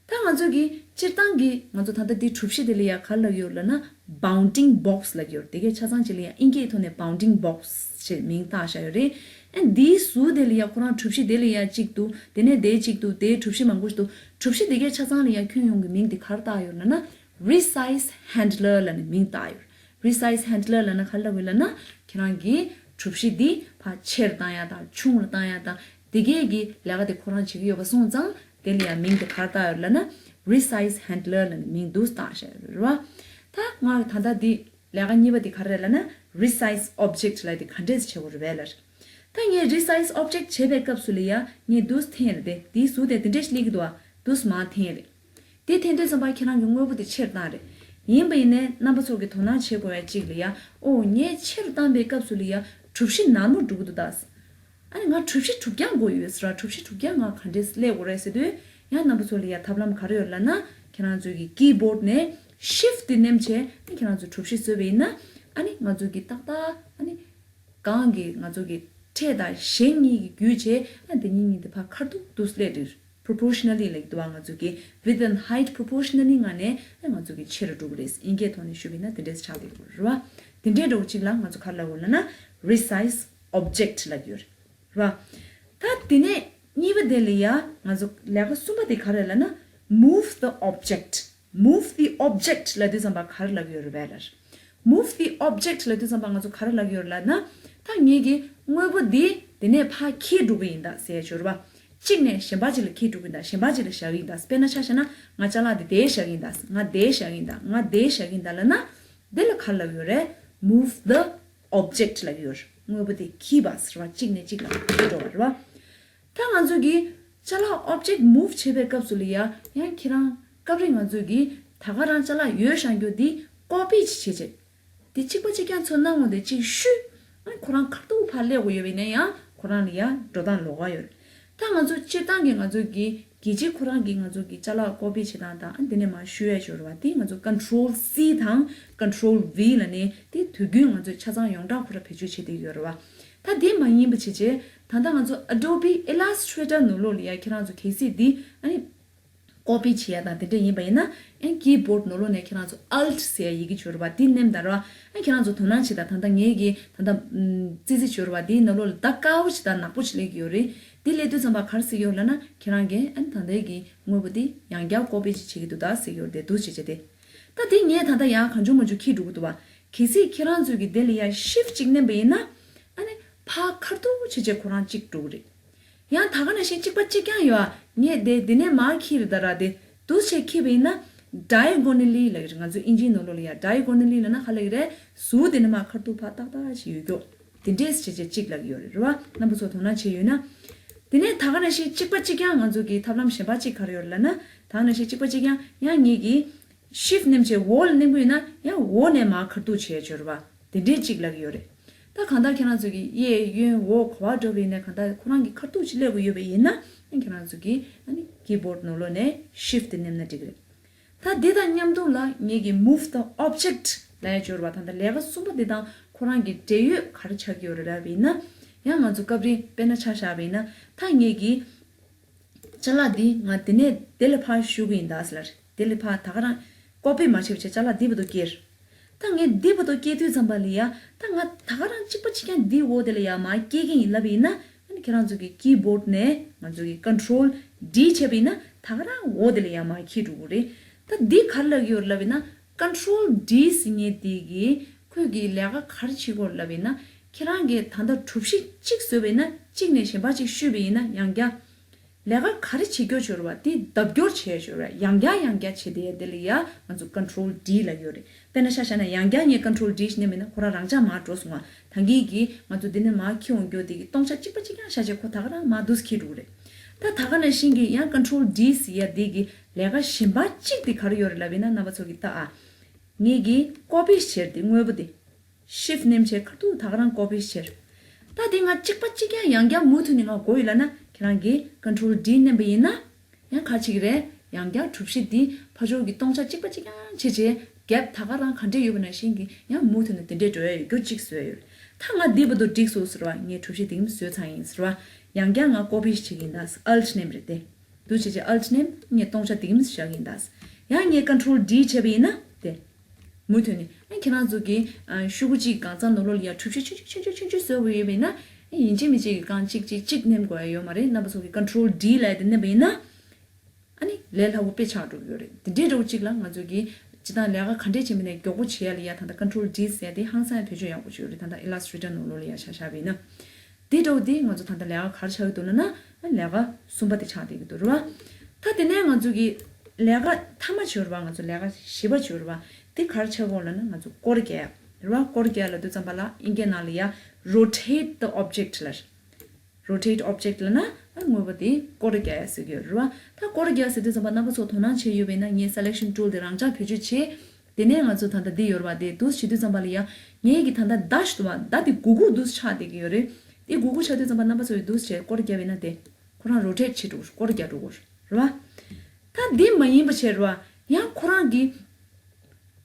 ད་ང་ཚོ་གིས་སྤྱིར་བཏང་གི་ང་ཚོ་ད་ལྟ་འདི་གྲུ་བཞི་དེ་ལ་ཡ་ག་རེ་ལབ་ཀྱི་ཡོད་ལབ་ན་bounding box ལབ་ཀྱི་ཡོད་རེད། དེ་གའི་ཆ་ཚང་ཅིག་ལ་ཡ་ཨིན་སྐད་ཐོག་ནས་bounding box ཞེས་མིང་བཏགས་བཞག་ཡོད་རེད། ཨ་འདིའི་ཟུར་དེ་ལ་ཡ་ཁོ་རང་གྲུ་བཞི་དེ་ལ་ཡ་གཅིག་འདུག་དེ་ནས་དེ་གཅིག་འདུག་དེའི་གྲུ་བཞི་མང་པོ་ཞིག་འདུག་གྲུ་བཞི་དེ་གའི་ཆ་ཚང་ལ་ཡ་ཁྱོན་ཡོངས་ཀྱི་མིང་དེ་ག་རེ་བཏགས་ཡོད་ལབ་ན་resize handler ལབ་ནས་མིང་བཏགས་ཡོད་རེད། resize handler ལབ་ན་ག་རེ་ལབ་ཀྱི་ཡོད་ལབ་ན། ཁྱེད་རང་གིས་གྲུ་བཞི་འདི་ཕར་ཆེར་བཏང་ཡ་དང་ཆུང་རུ་བཏང་ཡ་དང་དེ་གའི་གི་ལས་ཀ་དེ་ཁོ་རང་བྱེད་ཀྱི་ཡོད་པ་སོང་ཙང་། དེ་ལ་ཡང་མིང་དེ་ག་རེ་བཏགས་ཡོད་ལབ་ན། resize handler ལབ་ནས་མིང་འདི་བཏགས་བཞག་ཡོད་རེད་བ། ད་ང་ད་ལྟ་འདི་ལས་ཀ་གཉིས་པ་དེ་ག་རེ་རེད་ལབ་ན། resize object ལབ་དེ་ག་འདྲས་བྱེད་དགོས་རེད་བས་ལབ། ད་ངས་resize object བྱེད་པའི་སྐབས་སུ་ལ་ཡ་ངས་འདི་འཐེན་རེད་དེ། འདིའི་ཟུར་དེ་འདི་འདྲས་ཤིག་སླེབས་ཀྱི་འདུག་བ། འདི་མར་འཐེན་རེད། དེ་འཐེན་དུས་ཙམ་པ་ཁྱེད་རང་གི་དངོས་པོ་དེ་ཆེར་བཏང་རེད། ཡིན་པ་ཡིན་ནའི་རྣམ་པ་ཚོ་གི་དོ་སྣང་བྱེད་དགོས་ཡ་གཅིག་ལ་ཡ། ཨོ་ངས་ཆེར་བཏང་པའི་སྐབས་སུ་ལ་ཡ་གྲུ་བཞི་ནར་མོ་འགྲོ་གི་འདུག་ད། ཨ་ནི་ང་གྲུ་བཞི་དྲུག་རྐྱང་དགོས་ཡོད་ཟེར་བ། གྲུ་བཞི་དྲུག་རྐྱང་ང་ག་འདྲས་སླེབས་དགོས་རེད་ཟེར་དུས། ཡང་རྣམ་པ་ཚོ་ལ་ཡ་ཐབས་ལམ་ག་རེ་ཡོད་ལབ་ན། ཁྱེད་རང་ཚོའི་གི་keyboard ནས་shift དེ་མནན་བྱས་ཨ་ནི་ཁྱེད་རང་ཚོ་གྲུ་བཞི་བཟོས་པ་ཡིན་ན། ཨ་ནི་ང་ཚོ་གི་ཏག་ཏག་ཨ་ནི་གང་གི་ང་ཚོ་གི་འཕྲེད་དང་གཞན་གཉིས་ཀྱི་བརྒྱུད་བྱས་ཨ་འདི་གཉིས་གཉིས་དེ་ཕར་ཁ་ཐུག་ཏུ་སླེབས་རེད། proportionally ལབ་ཀྱི་འདུག་བ། ང་ཚོ་གི་width and height proportionally ངང་ནས་ཨ་ང་ཚོ་གི་ཆེ་རུ་འགྲོ་གི་རེད། དབྱིན་སྐད་ཐོག་ནས་ཞུས་པ་ཡིན་ན་དེ་འདྲས་ཆགས་འགྲོ་གི་རེད་བ། དེ་འདྲས་འགྲོ་གཅིག་ལ་ང་ཚོ་ག་རེ་ལབ་དགོས་ལབ་ན་resize object ལབ་ཀྱི་ཡོད་རེད། ར། ད་དེ་ནས་གཉིས་པ་དེ་ལ་ཡ་ང་ཚོ་ལས་ཀ་གསུམ་པ་དེ་ག་རེ་ལབ་ན། move the object, move the object ལབ་དུས་ཙམ་པ་ག་རེ་ལབ་ཀྱི་ཡོད་རེད་བས་ལབ། move the object ལབ་དུས་ཙམ་པ་ང་ཚོ་ག་རེ་ལབ་ཀྱི་ཡོད་རེད་ལབ་ན། ད་ངེད་ཀྱིས་དངོས་པོ་འདི་དེ་ནས་ཕར་འཁྱེར་འགྲོ་གི་ཡིན་ད་ཟེར་ཡ་ཅིག་ཡོད་རེད་བ། གཅིག་ནས་གཞན་པ་ཅིག་ལ་འཁྱེར་འགྲོ་གི་ཡིན་ད། གཞན་པ་ཅིག་ལ་བཞག་གི་ཡིན་ད། དཔེར་ན་ཆ་བཞག་ན་ང་ཅ་ལག་འདི་དེར་བཞག་གི་ཡིན་ད། ང་དེར་བཞག་གི་ཡིན་ད། ང་དེར་བཞག་གི་ཡིན་ད་ལབ་ན། འདི་ལ་ག་རེ་ལབ་ཀྱི་ཡོད་རེད། move the object ལབ་ཀྱི་ཡོད་རེད། དངོས་པོ་དེ་འཁྱེར་བ་ཟེར་བ། གཅིག་ནས་གཅིག་ལ་འཁྱེར་འགྲོ་བ་རེད་བ། ད་ང་ཚོ་གིས་ཅ་ལག་object move བྱེད་པའི་སྐབས་སུ་ལ་ཡ་ཡང་ཁྱེད་རང་སྐབས་རེ་ང་ཚོ་གིས་ད་ག་རང་ཅ་ལག་ཡོད་བཞག་རྒྱུ་འདི་copy བྱེད་བྱེད། འདི་གཅིག་པ་གཅིག་རྐྱང་ཚོ་སྣང་ངོ་དེ་གཅིག་བཤུས། ཨ་ཁོ་རང་ཁ་ཐུག་ཕར་སླེབས་དགོས་ཡོད་པ་ཡིན་ན་ཡང་ཁོ་རང་ལ་ཡ་འགྲོ་སྟངས་ལོགས་ཀ་ཡོད་རེད། ད་ང་ཚོ་སྤྱིར་བཏང་གི་ང་ཚོ་གི་རྒྱལ་སྤྱི་ཁོ་རང་གི་ང་ཚོ་གི་ཅ་ལག་copy བྱེད་སྟངས་དང་ཨ་འདི་ནས་མར་བཤུས་ཡ་ཅིག་ཡོད་རེད་བ། དེ་ང་ཚོ་control C དང་control V ལབ་ནས་དེ་དུས་རྒྱུན་ང་ཚོས་ཆ་ཚང་ཡོངས་གྲགས་ཁོ་རང་བེད་སྤྱོད་བྱེད་བསྡད་ཀྱི་ཡོད་རེད་བ། ད་དེ་མ་ཡིན་པ་བྱས་བྱས་ད་ལྟ་ང་ཚོ་Adobe Illustrator ནང་ལོགས་ལ་ཡ་ཁྱེད་རང་ཚོ་གལ་སྲིད་འདི་ཨ་ནི་copy བྱེད་ཡ་དང་དེ་འདྲ་ཡིན་པ་ཡིན་ན། ཨ་ནི་keyboard ནང་ལོགས་ནས་ཁྱེད་རང་ཚོ་alt ཟེར་ཡ་ཡི་གེ་ཅིག་ཡོད་རེད་བ། དེ་མནན་དང་ར། ཨ་ཁྱེད་རང་ཚོ་དོ་སྣང་བྱེད་དང་། ད་ལྟ་ངའི་གི་ད་ལྟ་ཙི་ཙི་ཅིག་ཡོད་རེད་བ། དེའི་ནང་ལོགས་ལ་ད་དཀར་པོ་ཞིག་དང་ནག་པོ་ཞིག་སླེབས་ཀྱི་ཡོད་རེད། དེ་སླེབས་དུས་ཙམ་པ་ག་རེ་ཟེར་གྱི་ཡོད་ལབ་ན། ཁྱེད་རང་གིས་ཨ་ནི་ད་ལྟའི་གི་དངོས་པོ་དེ་ཡང་བསྐྱར་copy ཅིག་བྱེད་ཀྱི་འདུག་ད་ཟེར་གྱི་ཡོད་རེད་དེ། འདུག་བྱེད་བྱེད་དེ། ད་དེ་ངས་ད་ལྟ་ཡང་གང་བྱུང་མང་བྱུང་འཁྱེར་འགྲོ་གི་འདུག་བ། གལ་སྲིད་ཁྱེད་རང་ཚོས་གི་དེ་ལ་ཡ་shift ཅིག་མནན་པ་ཡིན་ན། ཨ་ནི་ཕར་ཁ་ཐུག་བྱེད་བྱེད་ཁོ་རང་གཅིག་འགྲོ་གི་རེད། ཡང་ད་ག་ནང་བཞིན་གཅིག་པ་གཅིག་རྐྱང་ཡོད་ཨ། ངས་དེ་དེ་ནས་མར་འཁྱེར་ད་ར། དེ་འདུག་བྱས་འཁྱེར་བ་ཡིན་ན་diagonally ལབ་ཀྱི་རེད། ང་ཚོ་ཨིན་ཇིའི་ནང་ལོགས་ལ་ཡ་diagonally ལབ་ན་ག་ལབ་ཀྱི་རེད། ཟུར་དེ་ནས་མར་ཁ་ཐུག་ཕར་ཏག་ཏག་ཞིག་ཡོད་རྒྱུ། དེ་འདྲས་བྱས་བྱས་གཅིག་ལབ་ཀྱི་ཡོད་རེད། རེད་བ། རྣམ་པ་ཚོ་དོ་སྣང་བྱས་ཡོད་ན། དེ་ནས་ད་ག་ནང་བཞིན་གཅིག་པ་གཅིག་རྐྱང་ང་ཚོ་གི་ཐབས་ལམ་གཞན་པ་གཅིག་ག་རེ་ཡོད་རེད་ལབ་ན། ད་ག་ནང་བཞིན་གཅིག་པ་གཅིག་རྐྱང་ཡང་ངེད་ཀྱིས་shift མནན་བྱས་འོག་ལ་མནན་གྱི་ཡོད་ན་ཡང་འོག་ནས་མར་ཁ་ཐུག་བྱས་ཡོད་རེད་བ། དེ་འདྲས་གཅིག་ལབ་ཀྱི་ཡོད་རེད། ད་གང་ལྟར་ཁྱེད་རང་ཚོ་གིས་གཡས་གཡོན་འོག་ག་པར་འགྲོ་བ་ཡིན་ན། གང་ལྟར་ཁོ་རང་གི་ཁ་ཐུག་ཅིག་སླེབས་ཀྱི་ཡོད་པ་ཡིན་ན། ཨ་ཁྱེད་རང་ཚོ་གིས་ཨ་ནི་keyboard ནང་ལོགས་ནས་shift མནན་ན་འགྲིག་གི་རེད། ད་འདི་དང་མཉམ་དུ་ལ་ངེད་ཀྱིས་move the object ལབ་ཡ་ཅིག་ཡོད་རེད་བ། ད་ལྟ་ལས་ཀ་གསུམ་པ་འདི་དང་ཁོ་རང་གི་འབྲེལ་ཡོད་ག་རེ་ཆགས་ཀྱི་ཡོད་རེད་ལབ་པ་ཡིན་ན། ཡང་ང་ཚོ་སྐབས་རེ་དཔེར་ན་ཆ་བཞག་པ་ཡིན་ན། ད་ངེད་ཀྱིས་ཅ་ལག་འདི་ང་དེ་ནས་དེ་ལ་ཕར་བཤུ་གི་ཡིན་ད་ཟེར་ལབ་རེད། དེ་ལ་ཕར་ད་ག་རང་copy མ་བྱས་པ་བྱས་ཅ་ལག་འདི་བར་དུ་བསྐྱལ། ད་ངས་འདི་བར་དུ་སྐྱེལ་དུས་ཙམ་པ་ལ་ཡ། ད་ང་ད་ག་རང་གཅིག་པ་གཅིག་རྐྱང་འདི་འོག་དེ་ལ་ཡ་མར་སྐྱེལ་གི་ཡིན་ལབ་ཡིན་ན། ཨ་ནི་ཁྱེད་རང་ཚོ་གི་ཀི་བོཌ་ནས་ང་ཚོ་གི་Control D བྱས་པ་ཡིན་ན་ད་ག་རང་འོག་དེ་ལ་ཡ་མར་འཁྱེར་འགྲོ་གི་རེད། ད་འདི་ག་རེ་ལབ་ཀྱི་ཡོད་ལབ་ཡིན་ན། Control D ཟེར་མཁན་དེ་གིས་ཁོས་གི་ལས་ཀ་ག་རེ་བྱེད་ཀྱི་ཡོད་ལབ་ཡིན་ན། ཁྱེད་རང་གིས་ད་ལྟ་གྲུ་བཞི་གཅིག་བཟོས་པ་ཡིན་ན། གཅིག་ནས་གཞན་པ་གཅིག་བཤུས་པ་ཡིན་ན། ཡང་བསྐྱར་ལས་ཀ་ག་རེ་བྱེད་རྒྱུ་བྱོས་ར་བ། དེ་ལྡབ་སྐྱོར་བྱེད་བྱོས་ར། ཡང་བསྐྱར་ཡང་བསྐྱར་བྱེད་དེ་དེ་ལ་ཡ་ང་ཚོ་Control D ལབ་ཡོད་རེད། དཔེར་ན་ཆ་བཞག་ན་ཡང་བསྐྱར་ངས་Control D ཞིག་མནན་པ་ཡིན་ན་ཁོ་རང་རང་འཇགས་མར་འགྲོ་སོང་བ། ད་གིན་གྱི་ང་ཚོ་འདི་ནས་མར་འཁྱེར་འོང་རྒྱུ་དེ་གི་སྟོང་ཆ་གཅིག་པ་གཅིག་རྐྱང་བཞག་བྱས་ཁོ་ད་ག་རང་མར་འདུག་སེ་འཁྱེར་འགྲོ་གི་རེད། ད་ད་ག་ནང་བཞིན་གྱི་ཡང་Control D ཟེར་ཡ་དེ་གི་ལས་ཀ་གཞན་པ་གཅིག་དེ་ག་རེ་ཡོད་རེད་ལབ་ཡིན་ན། རྣམ་པ་ཚོ་གི་ལྟ་ཨ། ངས་གི་ཀོ་པི་བྱས་དེ་དངོས་པོ་དེ། Shift མནན་བྱས་ཁ་ཐུག་ད་ག་རང་ཀོ་པི་བྱས། ད་དེ་ང་གཅིག་པ་གཅིག་རྐྱང་ཡང་བསྐྱར་མུ་མཐུད་ནས་ང་དགོས་ཡོད་ལབ་ན། ཁྱེད་རང་གིས་Control D མནན་པ་ཡིན་ན། ཡང་ག་རེ་བྱེད་ཀྱི་རེད། ཡང་བསྐྱར་གྲུ་བཞི་འདི་ཕར་ཕྱོགས་ཀྱི་སྟོང་ཆ་གཅིག་པ་གཅིག་རྐྱང་བྱས་བྱས། གེབ་ད་ག་རང་ག་འདྲས་ཡོད་པ་ནང་བཞིན་གྱི་ཡང་མུ་མཐུད་ནས་དེ་འདྲས་འགྲོ་ཡ་ཡོད་རྒྱུ་གཅིག་བཟོས་ཡོད། ད་ང་འདི་བར་དུ་འགྲིག་སོང་ཟེར་བ། ངས་གྲུ་བཞི་འདི་གིམ་བཟོས་ཚར་ཡིན་ཟེར་བ། ཡང་བསྐྱར་ང་ཀོ་པི་བྱེད་ཀྱི་ཡིན། ད་Alt མནན་པ་རེད་དེ། འདུག་བྱས་བྱས་Alt མནན། ངས་སྟོང་ཆ་འདི་གིམ་བཞག་གི་ཡིན་ད། ཡང་ངས་Control D བྱས་པ་ཡིན་ན་དེ། མུ་མཐུད་ནས་ཨ་ཁྱེད་རང་ཚོ་གི་ཨ་ཤོག་གུ་གཅིག་གང་ཚང་ནང་ལོགས་ལ་ཡ་གྲུ་བཞི་ཆུང་ཆུང་ཆུང་ཆུང་ཆུང་ཆུང་བཟོས་དགོས་ཡོད་པ་ཡིན་ན། ཨ་ཡིན་གཅིག་མིན་གཅིག་གི་སྒང་གཅིག་གཅིག་གཅིག་མནན་དགོས་ཡ་ཡོད་མ་རེད། རྣམ་པ་ཚོ་གི་Control D ལབ་ཡ་དེ་མནན་པ་ཡིན་ན། ཨ་ནི་ལས་སླ་པོ་དཔེ་ཆགས་འགྲོ་གི་ཡོད་རེད། དེ་འདྲའི་འདྲ་བོ་གཅིག་ལ་ང་ཚོ་གི་སྤྱིར་བཏང་ལས་ཀ་ག་འདྲས་བྱེད་མིན་ནས་མགྱོགས་པོ་བྱེད་ཡ་ལ་ཡ། ད་ལྟ་Control D ཟེར་ཡ་དེ་ཧང་སང་ཡ་བེད་སྤྱོད་ཡག་པོ་ཅིག་ཡོད་རེད། ད་ལྟ་Illustrator ནང་ལོགས་ལ་ཡ་ཆ་བཞག་པ་ཡིན་ན། དེ་འདྲ་བོ་དེ་ང་ཚོ་ད་ལྟ་ལས་ཀ་ག་རེ་ཆགས་ཀྱི་འདུག་ལབ་ན། ལས་ཀ་གསུམ་པ་དེ་ཆགས་བསྡད་ཀྱི་འདུག་རེད་བ། ད་དེ་ནས་ང་ཚོ་གི་ལས་ཀ་མཐའ་མ་བྱོས་རེད་བ། ང་ཚོ་ལས་ཀ་བཞི་པ་བྱོས་རེད་བ། དེ་ག་རེ་ཆགས་ཀྱི་ཡོད་ལབ་ན། ང་ཚོ་སྐོར་རྒྱག་ཡ་རེད་བ། སྐོར་རྒྱག་ཡ་ལབ་དུས་ཙམ་པ་ལ་ཨིན་སྐད་ནང་ལ་ཡ་Rotate the object ལབ། Rotate object ལབ་ན་ཨ་དངོས་པོ་དེ་སྐོར་རྒྱག་ཡ་ཟེར་གྱི་ཡོད་རེད་བ། ད་སྐོར་རྒྱག་ཟེར་དུས་ཙམ་པ་རྣམ་པ་ཚོ་དོ་སྣང་བྱས་ཡོད་པ་ཡིན་ན། ངས་Selection Tool དེ་རང་འཇགས་བེད་སྤྱོད་བྱས། དེ་ནས་ང་ཚོ་ད་ལྟ་འདི་ཡོད་རེད་བ། དེ་འདུག་སེ་བྱེད་དུས་ཙམ་པ་ལ་ཡ། ངའི་གི་ད་ལྟ་མདའ་ཞིག་འདུག་བ། མདའ་དེ་གུག་གུག་འདུག་སེ་ཆགས་བསྡད་ཀྱི་ཡོད་རེད། དེ་གུག་གུག་ཆགས་དུས་ཙམ་པ་རྣམ་པ་ཚོ་ཡི་འདུག་སེ་བྱས་སྐོར་རྒྱབ་ཡིན་ན་དེ་ཁོ་རང་Rotate བྱེད་འགྲོ། སྐོར་རྒྱག་འགྲོ་གི་རེད་བ། ད་འདི་མ་ཡིན་པ་བྱས་རེད་བ། ཡང་ཁོ་རང་གི་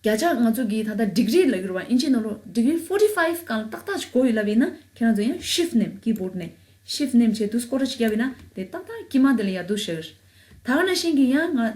བརྒྱ་ཆ་ང་ཚོ་གི་ད་ལྟ་Degree ལབ་ཀྱི་རེད་བ། ཨིན་ཇི་ནང་ལོགས་Degree forty five སྒང་ཏག་ཏག་ཞིག་དགོས་ཡོད་ལབ་ཡིན་ན། ཁྱེད་རང་ཚོ་ཡང་Shift མནན། Keyboard ནས་Shift མནན་བྱས་འདུག་སེ་སྐོར་ར་ཞིག་བརྒྱབ་ཡིན་ན། དེ་ཏག་ཏག་དཀྱིལ་མ་དེ་ལ་ཡ་འདུག་སེ་བཞག་གི་རེད། ད་ག་ནང་བཞིན་གྱི་ཡང་ང་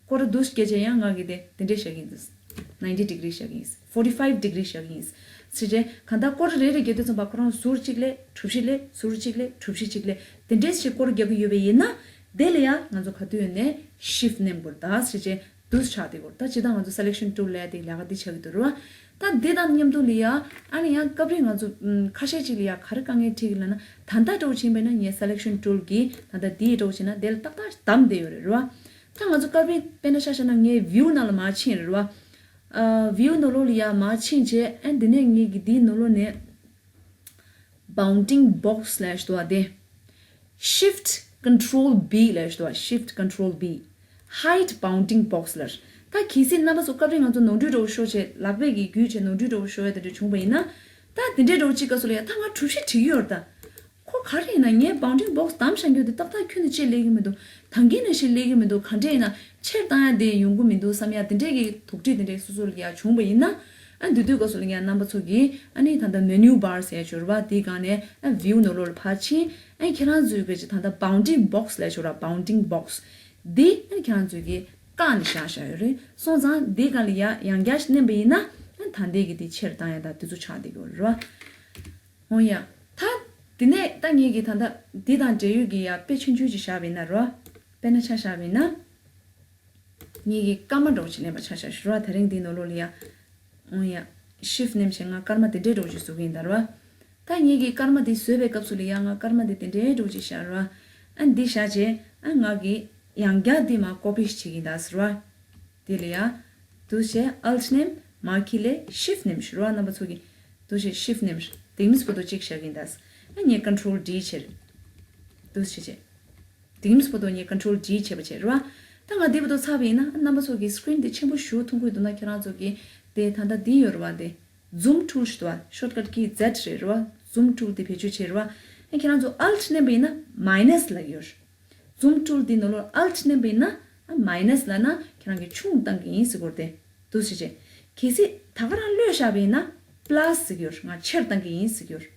སྐོར་ར་འདུག་སེ་བརྒྱབ་བྱས་ཡང་ང་གི་དེ་དེ་འདྲས་བཞག་གི་ཡིན། འདུག་སེ་ninety degree བཞག་གི་ཡིན། forty five degree བཞག་གི་ཡིན། ཟེར་བྱས་གང་ལྟར་སྐོར་ར་རེ་རེ་བརྒྱབ་དུས་ཙམ་པ་ཁོ་རང་ཟུར་གཅིག་ལ་གྲུ་བཞི་ལ། ཟུར་གཅིག་ལ་གྲུ་བཞི་གཅིག་ལ། དེ་འདྲས་ཞིག་སྐོར་ར་རྒྱག་གི་ཡོད་པ་ཡིན་ན། དེ་ལ་ཡ་ང་ཚོ་ག་དུས་ཡིན་ནའི་Shift མནན་དགོས་རེད། ད་ཟེར་བྱས་འདུག་སེ་ཆགས་བསྡད་ཀྱི་ཡོད་རེད། ད་ཇི་ལྟར་ང་ཚོ་Selection Tool ལབ་ཡ་དེ་ལས་ཀ་འདི་བྱེད་ཀྱི་འདུག་རེད་བ། ད་འདི་དང་མཉམ་དུ་ལ་ཡ་ཨ་ནི་ཡང་སྐབས་རེ་ང་ཚོ་ཨམ་ཁ་ཤས་ཅིག་ལ་ཡ་ག་རེ་དཀའ་ངལ་འཕྲད་ཀྱི་ལབ་ན། ད་ལྟ་འདྲ་བོ་བྱས་པ་ཡིན་ན་ངའི་Selection Tool གིས་ད་ལྟ་འདི་འདྲ་བོ་བྱས་ན་དེ་ལ་ཏག་ཏག་བསྡམས་བསྡད་ཡོད་རེད་རེད་བ། ད་ང་ཚོ་སྐབས་རེ་དཔེར་ན་ཆ་བཞག་ན་ངས་View ནང་ལ་མར་ཕྱིན་རེད་བ། ཨ་View ནང་ལོགས་ལ་ཡ་མར་ཕྱིན་བྱས། ཨ་འདི་ནས་ངས་ཀྱི་འདིའི་ནང་ལོགས་ནས་Bounding Box ལབ་ཡ་ཞིག་འདུག་བ། དེ་Shift Control B ལབ་ཡ་ཞིག་འདུག་བ། Shift Control B, Hide Bounding Box ལབ། ད་གལ་སྲིད་རྣམ་པ་ཚོ་སྐབས་རེ་ང་ཚོ་ནོར་འཁྲུལ་འདྲ་བོ་ཤོར་བྱས། ལག་པས་ཀྱིས་བརྒྱུད་བྱས་ནོར་འཁྲུལ་འདྲ་བོ་ཤོར་ཡ་དེ་འདྲ་བྱུང་བ་ཡིན་ན། ད་དེ་འདྲའི་འདྲ་བོ་གཅིག་སྐབས་སུ་ལ་ཡ་ད་ང་གྲུ་བཞི་བྲིས་ཀྱི་ཡོད་རེད་ད། ཁོ་ག་རེ་ཡིན་ན། ངས་Bounding Box བསྡམས་བཞག་རྒྱུ་དེ་ཏག་ཏག་ཁྱོན་ནས་ཅིག་སླེབས་ཀྱི་མི་འདུག་ད་གིན་ནང་བཞིན་སླེབས་ཀྱི་མི་འདུག་ག་འདྲས་ཡིན་ན་ཆེར་བཏང་ཡ་དེ་ཡོང་གི་མི་འདུག་བསམ་ཡ་དེ་འདྲས་ཀྱི་དོགས་འདྲི་དེ་འདྲས་སོ་སོ་ལ་ཡ་བྱུང་བ་ཡིན་ན། ཨ་འདི་དུས་སྐབས་སུ་ལ་ཡ་རྣམ་པ་ཚོ་གིས་ཨ་ནི་ད་ལྟ་Menu Bar ཟེར་ཡ་ཅིག་ཡོད་རེད་བ། དེའི་སྒང་ནས་ཨ་View ནང་ལོགས་ལ་ཕར་ཕྱིན། ཨ་ཁྱེད་རང་ཚོའི་གི་ཅིག་ད་ལྟ་Bounding Box ལབ་ཡ་ཅིག་ཡོད་རེད་བ། Bounding Box འདི་ཨ་ཁྱེད་རང་ཚོའི་གི་བཀག་ནས་བཞག་བཞག་ཡོད་རེད། སོང་ཙང་འདི་སྒང་ལ་ཡ་ཡང་བསྐྱར་ཞིག་མནན་པ་ཡིན་ན། ཨ་ད་འདི་གི་དེ་ཆེར་བཏང་ཡ་ད་དེ་ཚོ་ཆགས་བསྡད་ཀྱི་ཡོད་རེད་བ། འོ་ཡ། ད་དེ་ནས་ད་ངེད་ཀྱིས་ད་ལྟ་འདི་དང་འབྲེལ་ཡོད་ཀྱི་ཡ་དཔེ་ཆུང་ཆུང་ཅིག་བཞག་པ་ཡིན་ན་རོ། དཔེར་ན་ཆ་བཞག་པ་ཡིན་ན། ངེད་ཀྱིས་སྐར་མ་འདྲ་བོ་ཅིག་ལེན་པ་ཆ་བཞག་ཞུ་རོ། དེ་རིང་འདིའི་ནང་ལོགས་ལ་ཡ། འོ་ཡ། Shift མནན་བྱས་ང་སྐར་མ་དེ་འདྲའི་འདྲ་བོ་ཅིག་བཟོ་གི་ཡིན་ད་རོ། ད་ངེད་ཀྱིས་སྐར་མ་དེ་བཟོས་པའི་སྐབས་སུ་ལ་ཡ་ང་སྐར་མ་དེ་དེ་འདྲའི་འདྲ་བོ་ཅིག་བཞག་རོ། ཨ་འདི་བཞག་བྱས་ཨ་ང་གིས་ཡང་བསྐྱར་འདི་མར་copy ཞིག་བྱེད་ཀྱི་ཡིན་ད་ཟེར་རོ། དེ་ལ་ཡ། འདུག་བྱས་Alt མནན། མར་ཁྱེར་ལས་Shift མནན་ཞུ་རོགས། རྣམ་པ་ཚོ་གིས། འདུག་བྱས་Shift མནན། དེ་མིན་པོ་ཏོ་གཅིག་བཞག་གིན་ད། ཨ་ངས་Control D བྱེད། འདུག་བྱས་བྱས། དེ་མིན་པོ་ཏོ་ངས་Control D བྱས་པ་བྱེད་རོགས། ད་ང་འདི་པོ་ཏོ་ཚར་བ་ཡིན་ན་རྣམ་པ་ཚོ་གིས་screen དེ་ཆེན་པོ་ཞུ་ཐུང་ཁུ་འདུག་ན་ཁྱེད་རང་ཚོ་གིས་དེ་ད་ལྟ་འདི་ཡོད་རེད་བ། དེ་Zoom tool ཞིག་འདུག་བ། Shortcut key Z རེད་རེད་བ། Zoom tool དེ་བེད་སྤྱོད་བྱེད་རེད་བ། ཨ་ཁྱེད་རང་ཚོ་Alt མནན་པ་ཡིན་ན་Minus ལབ་ཡོད། Zoom tool འདི་ནང་ལོགས་Alt མནན་པ་ཡིན་ན། ཨ་Minus ལབ་ན་ཁྱེད་རང་གིས་ཆུང་བཏང་གི་ཡིན་ཟེར་གྱི་ཡོད་རེད་དེ། འདུག་སེ་བྱས། གལ་སྲིད་ད་ག་རང་གློད་བཞག་པ་ཡིན་ན་Plus ཟེར་གྱི་ཡོད་རེད། ང་ཆེར་བཏང་གི་ཡིན་ཟེར་གྱི་ཡོད་རེད།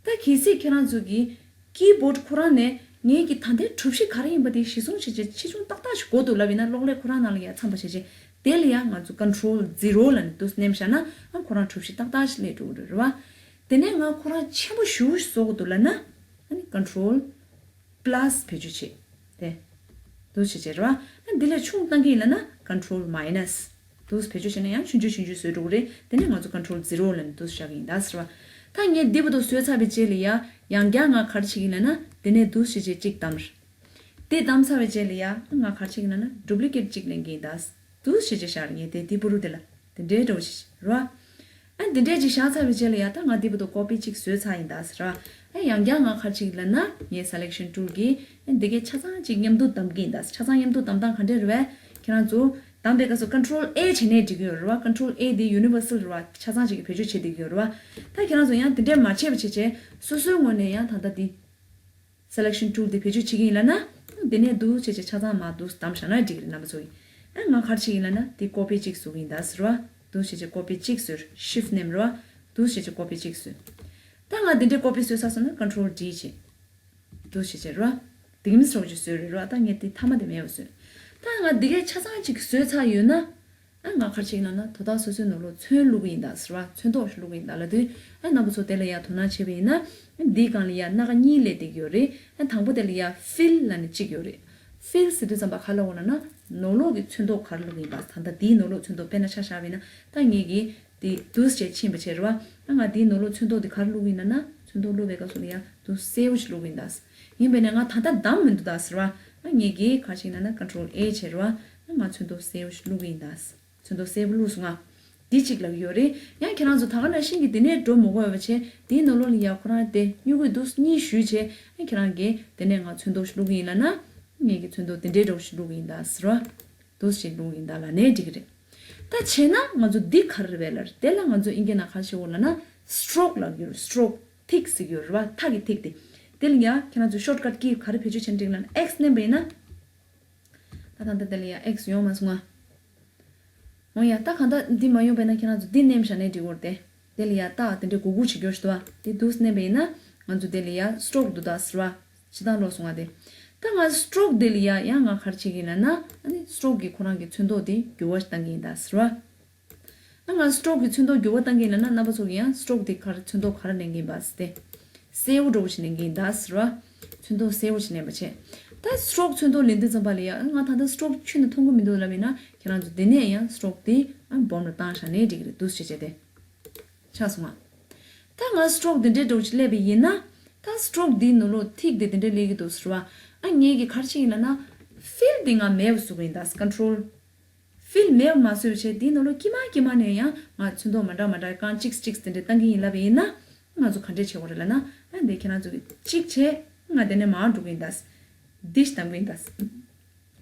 ད་གལ་སྲིད་ཁྱེད་རང་ཚོ་གི་keyboard ཁོ་རང་ནས་ངེད་ཀྱི་ད་ལྟའི་གྲུ་བཞི་ག་རེ་ཡིན་པ་དེ་གཞི་བཟུང་བྱས་བྱས་ཆེ་ཆུང་ཏག་ཏག་ཞིག་དགོས་འདུག་ལབ་ཡིན་ན། གློག་ཀླད་ཁོ་རང་ནང་ལ་ཡ་མཚམས་པ་བྱས་བྱས་ དེ་ལ་ཡང་ང་ཚོ་control zero ལབ་ནས་འདུག་སེ་མནན་བཞག་ན་ཨ་ཁོ་རང་གྲུ་བཞི་ཏག་ཏག་ཞིག་སླེབས་འགྲོ་གི་རེད་རེད་བ། དེ་ནས་ང་ཁོ་རང་ཆེན་པོ་ཞེ་པོ་ཞིག་བཟོ་དགོས་འདུག་ལབ་ན་ཨ་ནི་control plus བེད་སྤྱོད་བྱེད། དེ་འདུག་སེ་བྱས་བྱས་རེད་བ། ཨ་འདི་ལས་ཆུང་བཏང་གི་ཡིན་ལབ་ན་control minus འདུག་སེ་བེད་སྤྱོད་བྱས་ན་ཡང་ཆུང་ཆུང་ཆུང་ཆུང་བཟོས་འགྲོ་གི་རེད། དེ་ནས་ང་ཚོ་control zero ལབ་ནས་འདུག་སེ་བཞག་གི་ཡིན་ད་ཟེར་བ། ད་ངས་འདི་བར་དུ་བཟོས་ཚར་བའི་རྗེས་ལ་ཡ་ཡང་བསྐྱར་ང་ག་རེ་བྱེད་ཀྱི་ཡིན་ལབ་ན་དེ་ནས་འདུག་སེ་བྱས་གཅིག་བདམས། དེ་བདམས་ཚར་བའི་རྗེས་ལ་ཡ་ང་ག་རེ་བྱེད་ཀྱི་ཡིན་ལབ་ན་duplicate གཅིག་ལེན་གྱི་ཡིན་ད། འདུག་སེ་བྱས་བཞག་ངས་དེ་དེ་བར་དུ་དེ་ལ་དེ་འདྲའི་འདྲ་བོ་ཞིག་རེད་བ། ཨ་འདི་འདྲའི་ཅིག་བཞག་ཚར་བའི་རྗེས་ལ་ཡ་ད་ང་འདི་བར་དུ་copy གཅིག་བཟོས་ཚར་ཡིན་ད་ཟེར་བ། ཨ་ཡང་བསྐྱར་ང་ག་རེ་བྱེད་ཀྱི་ཡིན་ལབ་ན་ངའི་selection tool གིས་ཨ་འདི་གའི་ཆ་ཚང་གཅིག་མཉམ་དུ་བདམས་ཀྱི་ཡིན་ད། ཆ་ཚང་མཉམ་དུ་བདམས་སྟངས་ག་འདྲས་རེད་བས། ཁྱེད་རང་ཚོ་བདམས་པའི་སྐབས་སུ་control A བྱས་ནས་འགྲིག་གི་ཡོད་རེད་བ། control A འདི་universal རེད་བ། ཆ་ཚང་གཅིག་གིས་བེད་སྤྱོད་བྱེད་བསྡད་ཀྱི་ཡོད་རེད་བ། ད་ཁྱེད་རང་ཚོ་ཡང་དེ་འདྲས་མ་བྱས་པ་བྱས་བྱས་སོ་སོའི་ངོས་ནས་ཡང་ད་ལྟ་འདི་selection tool དེ་བེད་སྤྱོད་བྱེད་ཀྱི་ཡིན་ལབ་ན། དེ་ནས་འདུག་བྱས་བྱས་ཆ་ཚང་མར་འདུག་བདམས་བཞག་ན་འགྲིག་གི་རེད་རྣམ་པ་ཚོ་ཡིས། ཨ་ང་ག་རེ་བྱེད་ཀྱི་ཡིན་ལབ་ན་དེ་copy གཅིག་བཟོ་གི་ཡིན་ད་ཟེར་བ། འདུག་བྱས་བྱས་copy གཅིག་བཟོས། shift མནན་རེད་བ། འདུག་བྱས་བྱས་copy གཅིག་བཟོས། ད་ང་དེ་འདྲས་copy བཟོས་ཚར་སོང་ན་control D བྱས། འདུག་བྱས་བྱས་རེད་བ། དེ་གི་མི་སྲོག་ཅིག་བཟོས་རེད་རེད་བ། ད་ངས་དེ་མཐའ་མ་དེ་མེད་པ་བཟོས། ད་ང་འདི་གའི་ཆ་ཚང་གཅིག་བཟོས་ཚར་ཡོད་ན། ཨ་ང་ག་རེ་བྱེད་ཀྱི་ཡིན་ལབ་ན་དོ་བདག་སོ་སོའི་ནང་ལོགས་ཚོན་བླུག་གི་ཡིན་ད་ཟེར་བ། ཚོན་མདོག་ཞིག་བླུག་གི་ཡིན་ད་ལབ་དུས། ཨ་རྣམ་པ་ཚོ་དེ་ལ་ཡ་དོ་སྣང་བྱས་པ་ཡིན་ན། ཨ་འདིའི་སྒང་ལ་ཡ་སྣ་ཁ་གཉིས་སླེབས་བསྡད་ཀྱི་ཡོད་རེད། ཨ་དང་པོ་དེ་ལ་ཡ་fill ལབ་ནས་གཅིག་ཡོད་རེད། fill ཟེར་དུས་ཙམ་པ་ག་རེ་ལབ་དགོས་ལབ་ན་ནང་ལོགས་ཀྱི་ཚོན་མདོག་ག་རེ་བླུག་གི་ཡིན་པ། ད་ལྟ་འདིའི་ནང་ལོགས་ཚོན་མདོག་དཔེར་ན་ཆ་བཞག་པ་ཡིན་ན་ད་ངེད་ཀྱིས་དེ་འདུག་སེ་ཕྱིན་པ་བྱས་རེད་བ། ཨ་ང་འདིའི་ནང་ལོགས་ཚོན་མདོག་དེ་ག་རེ་བླུག་གི་ཡིན་ལབ་ན་ཚོན་མདོག་བླུག་པའི་སྐབས་སུ་ལ་ཡ་འདུག་སེ་སེར་པོ་ཞིག་བླུག་གི་ཡིན་ད། ཡིན་པས་ན་ང་ད་ལྟ་བདམས་མི་འདུག་ད་ཟེར་བ། ཨ་ངེད་ཀྱིས་ག་རེ་བྱེད་ཀྱི་ཡིན་ལབ་ན་control A བྱས་རེད་བ། ཨ་ང་ཚོན་མདོག་སེར་པོ་ཞིག་བླུག་གི་ཡིན་ད། ཚོན་མདོག་སེར་པོ་བླུགས་སོང་ང་། འདི་གཅིག་ལབ་ཀྱི་ཡོད་རེད། ཡང་ཁྱེད་རང་ཚོ་ད་ག་ནང་བཞིན་གྱི་འདི་ནས་འགྲོ་མི་དགོས་པ་བྱས་འདིའི་ནང་ལོགས་ལ་ཡ་ཁོ་རང་དེ་སྨྱུ་གུ་འདུག་གཉིས་གཞུས་བྱས། ཨ་ཁྱེད་རང་གིས་དེ་ནས་ང་ཚོན་མདོག་ཞིག་བླུག་གི་ཡིན་ལབ་ན། ངེད་ཀྱིས་ཚོན་མདོག་དེ་འདྲའི་འདྲ་བོ་ཞིག་བླུག་གི་ཡིན་ད་ཟེར་བ། འདུག་སེ་བླུག་གི་ཡིན་ད་ལབ་ནའི་འགྲིག་གི་རེད། ད་བྱས་ན་ང་ཚོ་འདི་ག་རེ་རེད་པས་ལབ། དེ་ལ་ང་ཚོ་དབྱིན་སྐད་ནང་ག་རེ་ཟེར་དགོས་ལབ་ན་stroke ལབ་ཀྱི་ཡོད་རེད། stroke ཐིག་ཟེར་གྱི་ཡོད་རེད་བ། ཐག་གི་ཐིག་དེ། དེ་ལ་ཡ་ཁྱེད་རང་ཚོ་shortcut key ག་རེ་བེད་སྤྱོད་བྱས་ན་འགྲིག་ལབ་ན་X མནན་པ་ཡིན་ན། ད་ད་ལྟ་དེ་ལ་ཡ་X ཡོང་མ་སོང་ང་། འོ་ཡ་ད་གང་ལྟར་འདི་མ་ཡོང་པས་ན་ཁྱེད་རང་ཚོ་འདི་མནན་བཞག་ནའི་འགྲིག་གི་རེད་དེ། དེ་ལ་ཡ་ད་དེ་འདྲའི་གུག་གུག་བྱེད་རྒྱུ་ཞིག་འདུག་བ། དེ་འདུག་སེ་མནན་པ་ཡིན་ན་ང་ཚོ་དེ་ལ་ཡ་stroke འདུག་ད་ཟེར་བ། ཇི་ལྟར་ལོག་སོང་བ་དེ། ད་ང་stroke དེ་ལ་ཡ་ཡང་ང་ག་རེ་བྱེད་ཀྱི་ཡིན་ལབ་ན། ཨ་ནི་stroke གི་ཁོ་རང་གི་ཚོན་མདོག་དེ་འགྱུར་བ་བཏང་གི་ཡིན་ད་ཟེར་བ། ཨ་ང་stroke གི་ཚོན་མདོག་འགྱུར་བ་བཏང་གི་ཡིན་ལབ་ན་རྣམ་པ་ཚོ་གི་ཡང་stroke དེ་ག་རེ་ཚོན་མདོག་ག་རེ་ལེན་གི་ཡིན་པ་ཟེར་ཏེ། སེར་པོ་འདྲ་བོ་ཞིག་ལེན་གི་ཡིན་ད་ཟེར་བ། ཚོན་མདོག་སེར་པོ་ཞིག་ལེན་པ་བྱས། ད་stroke ཚོན་མདོག་ལེན་དུས་ཙམ་པ་ལ་ཡ་ང་ད་ལྟ་stroke ཁྱོན་ནས་མཐོང་གི་མི་འདུག་ལབ་ཡིན་ན་ཁྱེད་རང་ཚོ་དེ་ནས་ཡང་stroke དེ་ཨ་སྦོམ་ལ་བཏང་བཞག་ནའི་འགྲིག་གི་རེད། འདུག་སེ་བྱས་བྱས་ཏེ། ཆགས་སོང་ང་། ད་ང་stroke དེ་འདྲའི་འདྲ་བོ་ཞིག་སླེབས་པ་ཡིན་ན། ད་stroke དེའི་ནང་ལོགས་ཐིག་དེ་དེ་འདྲ་སླེབས་ཀྱི་འདུག་ཟེར་བ། ཨ་ངེད་ཀྱིས་ག་རེ་བྱེད་ཀྱི་ཡིན་ལབ་ན། fill དེ་ང་མེད་པ་བཟོ་གི་ཡིན་ད། control fill མེད་པ་མ་བཟོས་པ་བྱས་དེའི་ནང་ལོགས་དཀྱིལ་མ་དཀྱིལ་མ་ནས་ཡང་ང་ཚོན་མདོག་མ་འདྲ་མ་འདྲ་རྐང་གཅིག་གཅིག་དེ་འདྲ་བཏང་གི་ཡིན་ལབ་པ་ཡིན་ན། ང་ཚོ་ག་འདྲས་བྱེད་དགོས་རེད་ལབ་ན། ཨ་འདི་ཁྱེད་རང་ཚོ་གིས་གཅིག་བྱས། ང་དེ་ནས་མར་འགྲོ་གི་ཡིན་ད། འདི་ཞིག་བདམས་གི་ཡིན་ད།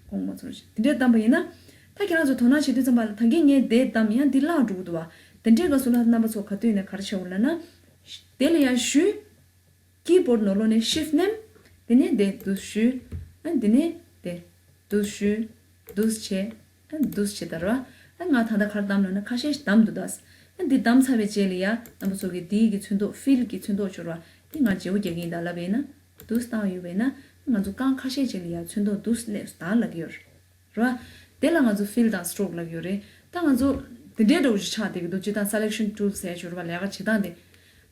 དགོངས་མ་ཚོམས་ཤིག་དེ་འདྲས་བདམས་པ་ཡིན་ན། ད་ཁྱེད་རང་ཚོ་དོ་སྣང་བྱེད་དུས་ཙམ་པ་ལ་ད་གིན་ངས་དེ་བདམས་ཡང་འདི་བརླག་འགྲོ་གི་འདུག་བ། དེ་འདྲས་སྐབས་སུ་ལ་རྣམ་པ་ཚོ་ག་དུས་ནས་ག་རེ་བྱེད་དགོས་ལབ་ན། དེ་ལ་ཡར་གཞུས། keyboard ནང་ལོགས་ནས་shift མནན། དེ་ནས་དེ་འདུག་སེ་གཞུས། ཨ་དེ་ནས་དེ་འདུག་སེ་གཞུས། འདུག་སེ་བྱས། ཨ་འདུག་སེ་བྱས་ད་ར་བ། ཨ་ང་ད་ལྟ་ག་རེ་བདམས་ལབ་ན་ཁ་ཤས་ཤིག་བདམས་འདུག་ད། ཨ་འདི་བདམས་ཚར་བའི་རྗེས་ལ་ཡ་རྣམ་པ་ཚོ་གིས་འདི་གི་ཚོན་མདོག fill གི་ཚོན་མདོག་འབྱོར་བ་འདི་ང་བརྗེ་པོ་རྒྱག་གི་ཡིན་ད་ལབ་པ་ཡིན་ན། འདུག་སེ་བཏང་བ་ཡོད་པ་ཡིན་ན། ང་ཚོ་རྐང་ཁ་ཤས་ཅིག་ལ་ཡ་ཚོན་མདོག་འདུག་སེ་སླེབས་སོང་ད་ལབ་ཀྱི་ཡོད་རེད། རེད་བ། དེ་ལ་ང་ཚོ་fill དང་stroke ལབ་ཀྱི་ཡོད་རེད། ད་ང་ཚོ་འདི་འདྲའི་འདྲ་བོ་ཞིག་ཆགས་བསྡད་ཀྱི་འདུག་སྤྱིར་བཏང་selection tool ཟེར་ཡ་ཅིག་ཡོད་རེད་བ། ལས་ཀ་བྱེད་སྟངས་དེ།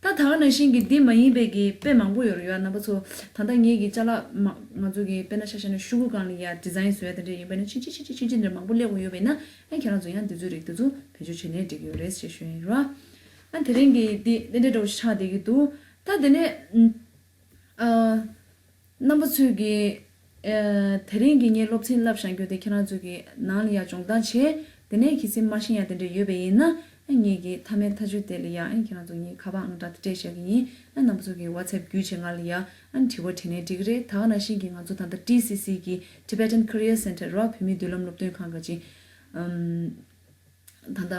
ད་ད་ག་ནང་བཞིན་གྱི་འདི་མ་ཡིན་པའི་གི་དཔེ་མང་པོ་ཡོད་རེད་ཡ། རྣམ་པ་ཚོ་ད་ལྟ་ངེད་ཀྱི་ཅ་ལག་མ་ང་ཚོ་གི་དཔེར་ན་ཆ་བཞག་ན་ཤོག་གུ་སྒང་ལ་ཡ་design བཟོ་ཡ་དེ་འདྲ་ཡིན་པ་ན་ཆུང་ཆུང་ཆུང་ཆུང་ཆུང་ཆུང་འདྲ་མང་པོ་སླེབས་དགོས་ཡོད་པ་ཡིན་ན། ཨ་ཁྱེད་རང་ཚོ་ཡང་འདི་ཚོའི་རིགས་དེ་ཚོ་བེད་སྤྱོད་བྱས་ནའི་འགྲིག་གི་ཡོད་རེད་ཞེས་ཞུ་ཡིན་ར། ཨ་དེ་རིང་གི་འདི་དེ་འདྲའི་འདྲ་བོ་ཞིག་ཆགས་བསྡད་ཀྱི་འདུག་ད་དེ་ནས་ཨ། རྣམ་པ་ཚོས་ཀྱི། ཨ། དེ་རིང་གི་ངའི་སློབ་ཚན་བསླབ་བཞག་རྒྱུ་དེ་ཁྱེད་རང་ཚོ་གི་ནང་ལ་ཡ་སྦྱོང་བརྡར་བྱས། དེ་ནས་གལ་སྲིད་མ་ཤེས་ཡ་དེ་འདྲ་ཡོད་པ་ཡིན་ན། ཨ་ངེད་ཀྱི་མཐའ་མའི་མཐའ་མཇུག་དེ་ལ་ཡ་ཨ་ཁྱེད་རང་ཚོ་ངའི་ཁ་པར་ཨང་གྲངས་དེ་སྤྲད་བཞག་གི་ཡིན། ཨ་རྣམ་པ་ཚོ་གི་WhatsApp བརྒྱུད་བྱས་ང་ལ་ཡ་ཨ་དྲི་བ་དྲིས་ནའི་འགྲིག་གི་རེད། ད་ག་ནང་བཞིན་གྱི་ང་ཚོ་ད་ལྟ་ཊི་སི་སི་གི་Tibetan Career Center ར་བོད་མིའི་མདུན་ལམ་སློབ་སྟོན་ཁང་གི་ཅིག་ཨམ། ད་ལྟ་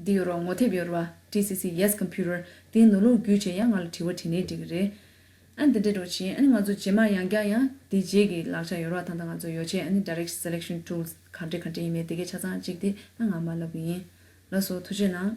འདི་ཡོད་རོགས་ངོ་དེབ་ཡོད་རོགས་ཊི་སི་སི་Yes Computer དེའི་ནང་ལོགས་བརྒྱུད་བྱས་ཡང་ང་ལ་དྲི་བ་དྲིས་ནའི་འགྲིག་གི་རེད། ཨ་འདི་འདྲ་འགྲོ་ཕྱིན་ཨ་ནི་ང་ཚོ་རྗེས་མ་ཡང་བསྐྱར་ཡང་དེ་རྗེས་ཀྱི་ལག་ཆ་ཡོད་རོགས། ད་ལྟ་ང་ཚོ་ཡོ་ཆས་ཨ་ནི་Direct Selection Tools ག་འདྲ་ག་འདྲ་ཡིན་མིན་དེ་གའི་ཆ་ཚང་གཅིག་དེ་ཨ་ང་མ་ལབ་གི་ཡིན། ལགས་སོ་ཐུགས་རྗེ་གནང་།